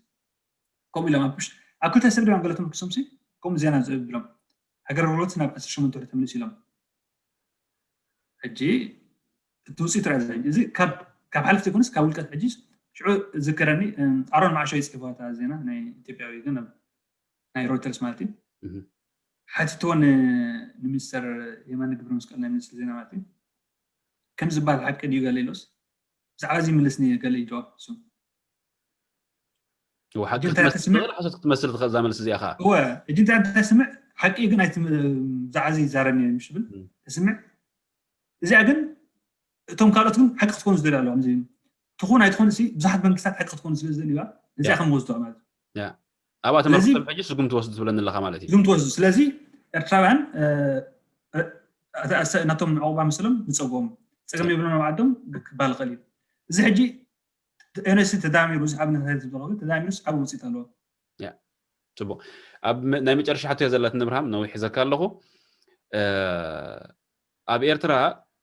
ከምኡ ኢሎም ኣብ ውሽጢ፣ ኣብ ክልተ ሰብ ድማ ገለ ተመርኪሶም ሲ ከምኡ ዜና ዘብሎም። ሃገር ኣገልግሎት ናብ ዓሰርተ ሸሞንተ ወርሒ ተመሊሱ ኢሎም። ሕጂ እቲ ውፅኢት ርኣ እዚ ሕጂ። እዚ ካብ፣ ካብ ሓለፍቲ ይኮነስ ካብ ውልቀት ሕጂ ሽዑ ዝከረኒ፣ እ፣ ኣሮን መዓሾ እዩ ጽሒፍዋ እታ ዜና ናይ ኢትዮጵያዊ ግን ኣብ ናይ ሮይተርስ ማለት እዩ። እህ። ሓቲትዎ ን-፣ ንሚኒስተር የማነ ገብረ መስቀል ናይ ሚኒስትሪ ዜና ማለት እዩ። ከም ዝበሃል ሓቂ ድዩ ገለ ኢሎስ ብዛዕባ እዚ ይምልስኒ ገለ እዩ ጀዋብ እሱ። እወ፣ ሓቂ ሕጂ እንታይ ክትመስል ተስምዕ? ትኽእል፣ ሓሶት ክትመስል ትኽእል እዛ መልሲ እዚኣ ኸዓ። እወ፣ ሕጂ እንታይ እንታይ ስምዕ ሓቂ ግን ኣይትም-፣ ብዛዕባ እዚ ይዛረብኒ እዩ ምሽ ብል እም። ተስምዕ። እዚኣ ግን እቶም ካልኦት ግን ሓቂ ክትኮኑ ዝደልዩ ኣለዉ። ከምዚ ትኹን ኣይትኾን እሲ ብዙሓት መንግስታት ሓቂ ክትኮኑ ስለ ዝደልዩዋ እዚኣ ያ። ከም ወስዶ ማለት እዩ። ያ። ኣብኣ ስለዚ ተመርኩሶም ሕጂ ስጉም ትወስዱ ትብለኒ ኣለኻ ማለት እዩ። ዝም ትወስዱ። ስለዚ ኤርትራውያን፣ እ፣ እ፣ ኣተ-፣ ኣሰ-፣ ናቶም ዕቑባ ምስሎም ንጸግቦም። ጸገም የብሎም ኣብ ዓዶም ክባል ይኽእል እዩ። እዚ ሕጂ ኤነሲ ተዳሚሩ፣ እዚ ዓብ ነታይት ዝበሎ ተዳሚሩስ ዓብ ውፅኢት ኣለዎ። ጽቡቅ። ኣብ ናይ መጨረሻ ሕቶ ዘለትን እብርሃም፣ ነዊሕ ሒዘካ ኣለኹ። ኣብ ኤርትራ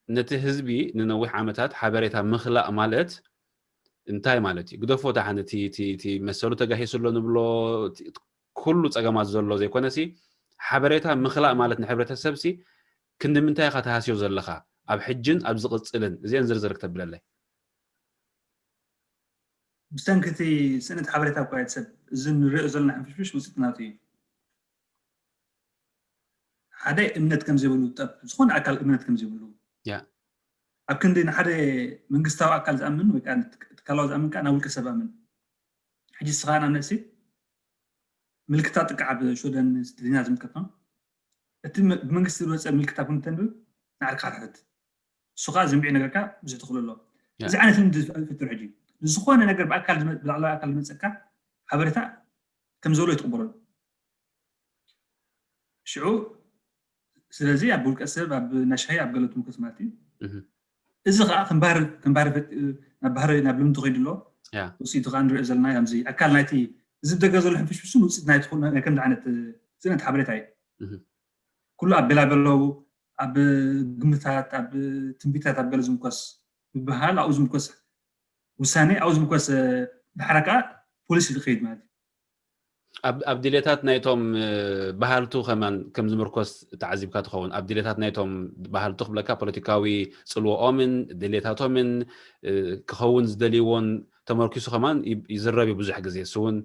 ነቲ ህዝቢ ንነዊሕ ዓመታት ሓበሬታ ምኽላእ ማለት እንታይ ማለት እዩ? ግደፎ፣ ደሓን እቲ መሰሉ ተጋሂሱ ኣሎ ንብሎ፣ ኩሉ ጸገማት ዘሎ ዘይኮነሲ፣ ሓበሬታ ምኽላእ ማለት ንሕብረተሰብሲ ክንዲ ምንታይ ኢኻ ተሃስዮ ዘለኻ? ኣብ ሕጅን ኣብ ዝቕጽልን፣ እዚአን ዝርዝር ክተብለለይ። ብሰንኪ እቲ ስእነት ሓበሬታ እኳ እዩ ሰብ እዚ ንሪኦ ዘለና ሕንፍሽፍሽ ውፅኢት ናቱ እዩ። ሓደ እምነት ከም ዘይብሉ፣ ጠብ ዝኾነ ኣካል እምነት ከም ዘይብሉ፣ ኣብ ክንዲ ንሓደ መንግስታዊ ኣካል ዝኣምን ወይ ከዓ ትካላዊ ዝኣምን ከዓ ናብ ውልቀ ሰብ ኣምን። ሕጂ ስኻ ናብ ነሲ ምልክታ ጥቃዕ ኣብ ሽወደን ስድሪና ዝምልከት ነው። እቲ ብመንግስቲ ዝወፀ ምልክታ ኩን ተንብብ ንዓርካ ትሕት እሱ ከዓ ዘንቢዕ ነገርካ ብዙሕ ትኽእሉ ኣሎ። እዚ ዓይነት ልምዲ ፈጥሩ። ሕጂ ንዝኾነ ነገር ብኣካል ብላዕላዊ ኣካል ዝመፀካ ሓበሬታ ከም ዘሎ ይትቕበለሉ። ሽዑ ስለዚ ኣብ ውልቀ ሰብ ኣብ ናሻሂ ኣብ ገለ ትምክስ ማለት እዩ። እዚ ከዓ ከም ባህሪ ናብ ባህሪ ናብ ልምዲ ኮይዱ ኣሎ። ውፅኢቱ ከዓ ንሪኦ ዘለና ከምዚ ኣካል ናይቲ እዚ ደገ ዘሎ ሕንፍሽፍሽን ውፅኢት ናይ ትኽእሉ ናይ ከምዚ ዓይነት ስእነት ሓበሬታ እዩ። ኩሉ ኣብ ቤላ በለው ኣብ ግምታት ኣብ ትንቢታት ኣብ ገለ ዝምኮስ ዝበሃል ኣብኡ ዝምኮስ ውሳኔ ኣብኡ ዝምኮስ ድሓራ ከዓ ፖሊሲ ዝኸይድ ማለት እዩ። ኣብ ድሌታት ናይቶም ባህልቱ ከማን ከም ዝምርኮስ ተዓዚብካ ትኸውን። ኣብ ድሌታት ናይቶም ባህልቱ ክብለካ ፖለቲካዊ ጽልዎኦምን ድሌታቶምን ክኸውን ዝደልይዎን ተመርኪሱ ከማን ይዝረብ እዩ ብዙሕ ግዜ። እሱ እውን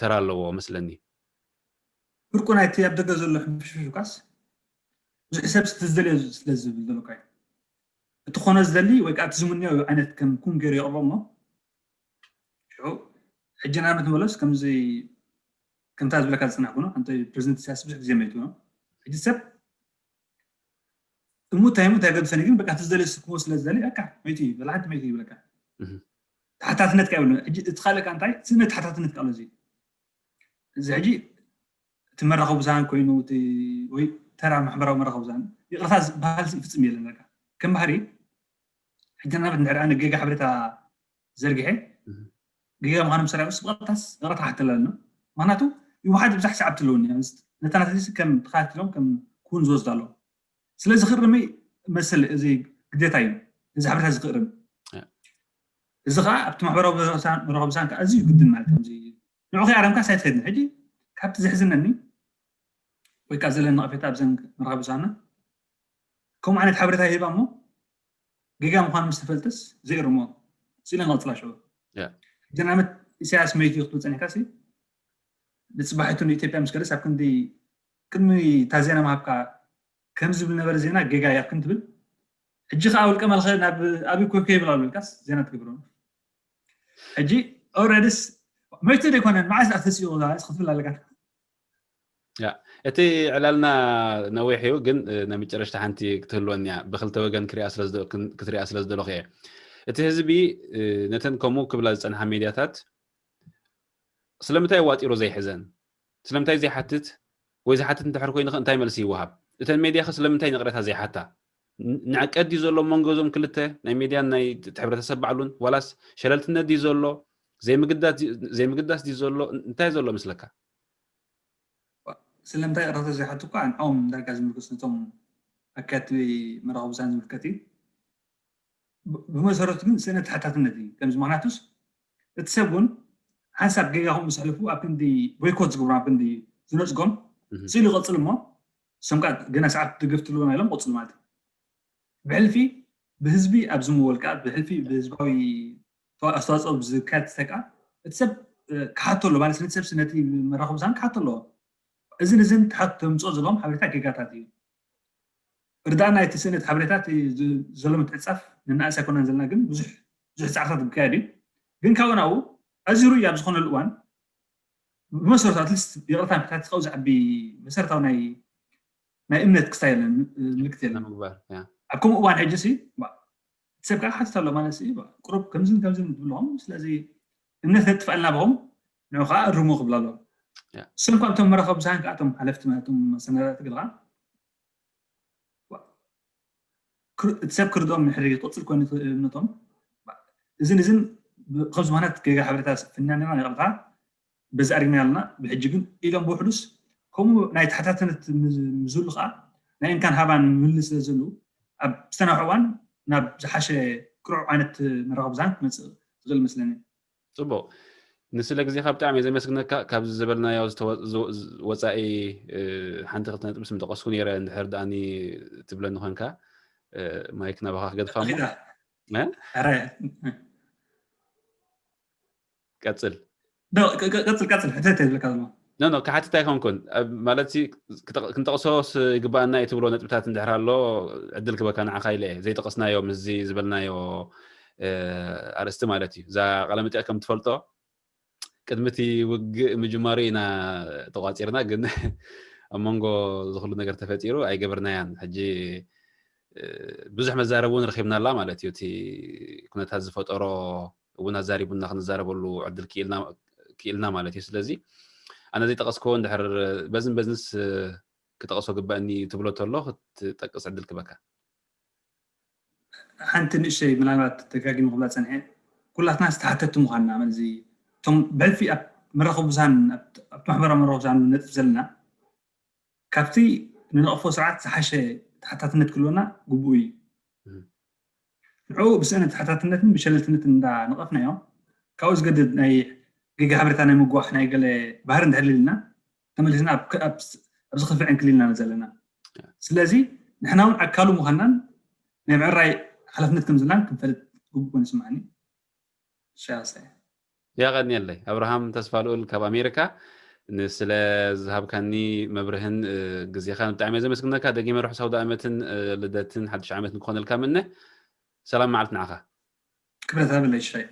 ተራ ኣለዎ መስለኒ። ፍርቁ ናይቲ ኣብ ደገ ዘሎ ሕንፍሽፍሽ ኳስ ብዙሕ ሰብ እቲ ዝደልዮ ስለ ዝብል ዘሎ ኳ እቲ ኮነ ዝደሊ ወይ ከዓ እቲ ዝምንዮ ዓይነት ከም ኩን ገይሩ የቕርቦ እሞ ሽዑ ሕጂ ንኣብነት ንበሎስ ከምዚ ከምታ ዝብለካ ዝፅናሕኩ ነው። ኣንተ ፕሬዚደንት ኢሳያስ ብዙሕ ግዜ መይቱ ነው። ሕጂ ሰብ እሙ እንታይ እሙ እንታይ ገድሰኒ ግን በቃ እቲ ዝደልዮ ስክሞ ስለ ዝደሊ በቃ መይቱ እዩ በላ ሓንቲ መይቱ ይብለካ። ተሓታትነት ካ ይብሉ። ሕጂ እቲ ካልእ ካ እንታይ ስእነት ተሓታትነት ቃሎ እዚ እዚ ሕጂ እቲ መራኸቢ ብዙሃን ኮይኑ ወይ ተራ ማሕበራዊ መራኸቢ ብዙሃን ይቕርታ ዝበሃል ይፍፅም የለን። በቃ ከም ባህሪ ሕጂ ናበት እንድሕር ኣነ ጌጋ ሓበሬታ ዘርጊሐ ጌጋ ምዃኑ ምስ ረኣዩስ ብቐጥታስ ይቕርታ ክሓተላ ኣለና። ምኽንያቱ ይውሓድ ብዙሕ ሰዓብ ትለውኒ ነታ ናተይስ ከም ተኸታቲሎም ከም ክውን ዝወስዱ ኣለዉ። ስለዚ ክእርም መሰል እዚ ግዴታ እዩ። እዚ ሓበሬታ እዚ ክእርም እዚ ከዓ ኣብቲ ማሕበራዊ መራኸቢ ብዙሃን ከዓ ኣዝዩ ግድን ማለት ከምዚ ንዑ ከይኣረምካ ሳይትኸድን ሕጂ ካብቲ ዘሕዝነኒ ወይ ከዓ ዘለኒ ነቐፌታ ኣብዘን መራኸቢ ብዙሃና ከምኡ ዓይነት ሓበሬታ ይህባ እሞ ጌጋ ምዃኑ ምስ ተፈልጠስ ዘይእርሞ ስኢለ ንቐፅላ ሽዑ ሕጂ ንኣብነት ኢሳያስ መይቱ እዩ ክትብል ፀኒሕካ ሲ ንፅባሒቱ ንኢትዮጵያ ምስ ከደስ ኣብ ክንዲ ቅድሚ እታ ዜና ምሃብካ ከም ዝብል ነበረ ዜና ጌጋ እያ ክንትብል ሕጂ ከዓ ውልቀ መለኸ ናብ ኣብይ ኮፍ ከይብል ኣሎ ኢልካስ ዜና ትገብሮ ሕጂ ኦረድስ መይቱ ዘይኮነን መዓስ ኣተሲኡ ክትብል ኣለካ። እቲ ዕላልና ነዊሕ እዩ ግን ናይ መጨረሽታ ሓንቲ ክትህልወኒ እያ ብክልተ ወገን ክትሪኣ ስለ ዝደለኹ እየ። እቲ ህዝቢ ነተን ከምኡ ክብላ ዝፀንሓ ሜድያታት ስለምንታይ ዋጢሩ ዘይሕዘን? ስለምንታይ ዘይሓትት? ወይ ዝሓትት እንድሕር ኮይኑ እንታይ መልሲ ይወሃብ? እተን ሜድያ ከ ስለምንታይ ንቕሬታ ዘይሓታ? ንዕቀት ድዩ ዘሎ መንጎ እዞም ክልተ ናይ ሜድያን ናይ ሕብረተሰብ ባዕሉን ዋላስ ሸለልትነት ድዩ ዘሎ? ዘይምግዳስ ድዩ ዘሎ? እንታይ ዘሎ መስለካ? ስለምንታይ ይቕሬታ ዘይሓቱ እኳ ንዕኦም ዳርጋ ዝምልከት ነቶም ኣካየድቲ መራኸቢ ብዙሃን ዝምልከት እዩ። ብመሰረቱ ግን ስእነት ተሓታትነት እዩ። ከምዚ ምኽንያቱስ እቲ ሰብ እውን ሓንሳብ ጌጋ ከምኡ ምስ ኣሕለፉ ኣብ ክንዲ ቦይኮት ዝገብሩ ኣብ ክንዲ ዝነፅጎም ስኢሉ ይቐፅል እሞ እሶም ከዓ ገና ሰዓት ደገፍ ትልውና ኢሎም ቀፅሉ ማለት እዩ። ብሕልፊ ብህዝቢ ኣብ ዝምወል ከዓ ብሕልፊ ብህዝባዊ ኣስተዋፅኦ ዝካየድ ክስተ ከዓ እቲ ሰብ ክሓቶ ኣሎ ማለት ነቲ ሰብ ነቲ መራኸቢ ብዙሃን ክሓቶ ኣለዎ። እዝን እዝን ተሓቶ ተምፅኦ ዘለዎም ሓበሬታ ጌጋታት እዩ። ርዳእ ናይቲ ስእነት ሓበሬታት ዘሎ ምትዕፃፍ ንናእስ ኣይኮነን ዘለና ግን ብዙሕ ብዙሕ ፃዕርታት ዝካየድ እዩ። ግን ካብኡ ናብኡ ኣዝዩ ርኡይ ኣብ ዝኾነሉ እዋን ብመሰረቱ ኣትሊስት ይቕርታ ምሕታት ካብኡ ዝዓቢ መሰረታዊ ናይ ናይ እምነት ክስታይ የለን ምልክት የለን። ኣብ ከምኡ እዋን ሕጂ ሲ እቲ ሰብ ከዓ ሓትት ኣሎ ማለት ሲ ቁሩብ ከምዝን ከምዝን ትብልኹም ስለዚ እምነት ነጥፍኣልና ብኹም ንዑ ከዓ እርሙ ክብል ኣለዎ። እሶም እኳ እቶም መራኸቢ ብዙሃን ከዓ እቶም ሓለፍቲ እቶም ኣሰናዳእቲ ግልኻ እቲ ሰብ ክርድኦም ምሕሪ ክቕፅል ኮይኑ እምነቶም እዝን እዝን ከም ዝኾነት ጌጋ ሓበሬታ ሰፊና ነና ይቕርታ በዚ ኣሪግና ኣለና። ብሕጂ ግን ኢሎም ብውሕዱስ ከምኡ ናይ ተሓታትነት ምዝሉ ከዓ ናይ እንካን ሃባን ምልስ ስለ ዘሉ ኣብ ዝተናውሐ እዋን ናብ ዝሓሸ ቅሩዕ ዓይነት መራኸቢ ብዙሃን ክመፅእ ዝኽእል መስለኒ። ፅቡቅ። ንስለ ግዜካ ብጣዕሚ እየ ዘመስግነካ። ካብዚ ዝበልናዮ ወፃኢ ሓንቲ ክልተ ነጥቢ ስም ጠቀስኩ ነይረ። እንድሕር ደኣኒ ትብለኒ ኮንካ ማይክ ናባካ ክገድፋ እሞ ቀፅል። ቀፅል ቀፅል ሕተት የብለካ ዘሎ ኖ ኖ ክሓትት ኣይኮንኩን። ማለት ክንጠቅሶ ይግባኣና እዩ ትብሎ ነጥብታት እንድሕር ኣሎ ዕድል ክበካ ንዓኻ ኢለ እየ። ዘይጠቀስናዮ ምስዚ ዝበልናዮ ኣርእስቲ ማለት እዩ። እዛ ቃለ መጠይቅ ከም ትፈልጦ ቅድሚ እቲ ውግእ ምጅማሩ ኢና ተቋፂርና፣ ግን ኣብ መንጎ ዝክሉ ነገር ተፈጢሩ ኣይገበርናያን። ሕጂ ብዙሕ መዛረቢ እውን ረኪብናላ ማለት እዩ። እቲ ኩነታት ዝፈጠሮ እውን ኣዛሪቡና ክንዛረበሉ ዕድል ክኢልና ማለት እዩ። ስለዚ ኣነ ዘይጠቀስክዎ እንድሕር በዝን በዝንስ ክጠቅሶ ግባእኒ ትብሎ ተሎ ክትጠቅስ ዕድል ክበካ። ሓንቲ ንእሽተይ ምናልባት ተጋጊሙ ክብላ ፀንሐ ኩላትና ዝተሓተቲ ምኳንና መዚ እቶም ብሕልፊ ኣብ መራኸቢ ብዙሃን ኣብቲ ማሕበራዊ መራኸቢ ብዙሃን ነጥፍ ዘለና ካብቲ ንነቕፎ ስርዓት ዝሓሸ ተሓታትነት ክህልወና ግቡእ እዩ። ንዕኡ ብስእነት ተሓታትነትን ብሸለልትነትን እንዳነቐፍናዮ ካብኡ ዝገድድ ናይ ጌጋ ሓበሬታ ናይ ምጉዋሕ ናይ ገለ ባህሪ እንድሕር ልና ተመሊስና ኣብ ዝኸፍዕ ዕንክሊልና ዘለና። ስለዚ ንሕና እውን ኣካሉ ምዃንናን ናይ ምዕራይ ሓላፍነት ከም ዘላን ክንፈልጥ ግቡእ ኮይኑ ይስምዓኒ። ሻሰ ያቀንየለይ ኣብርሃም ተስፋ ልኡል ካብ ኣሜሪካ ንስለ ዝሃብካኒ መብርህን ግዜኻን ብጣዕሚ እየ ዘመስግነካ። ደጊመ ርሑስ ኣውደ ዓመትን ልደትን ሓድሽ ዓመት ንክኾነልካ ምነ። ሰላም መዓልት ንዓኻ። ክብረት ሃበለይ ሽሻይ።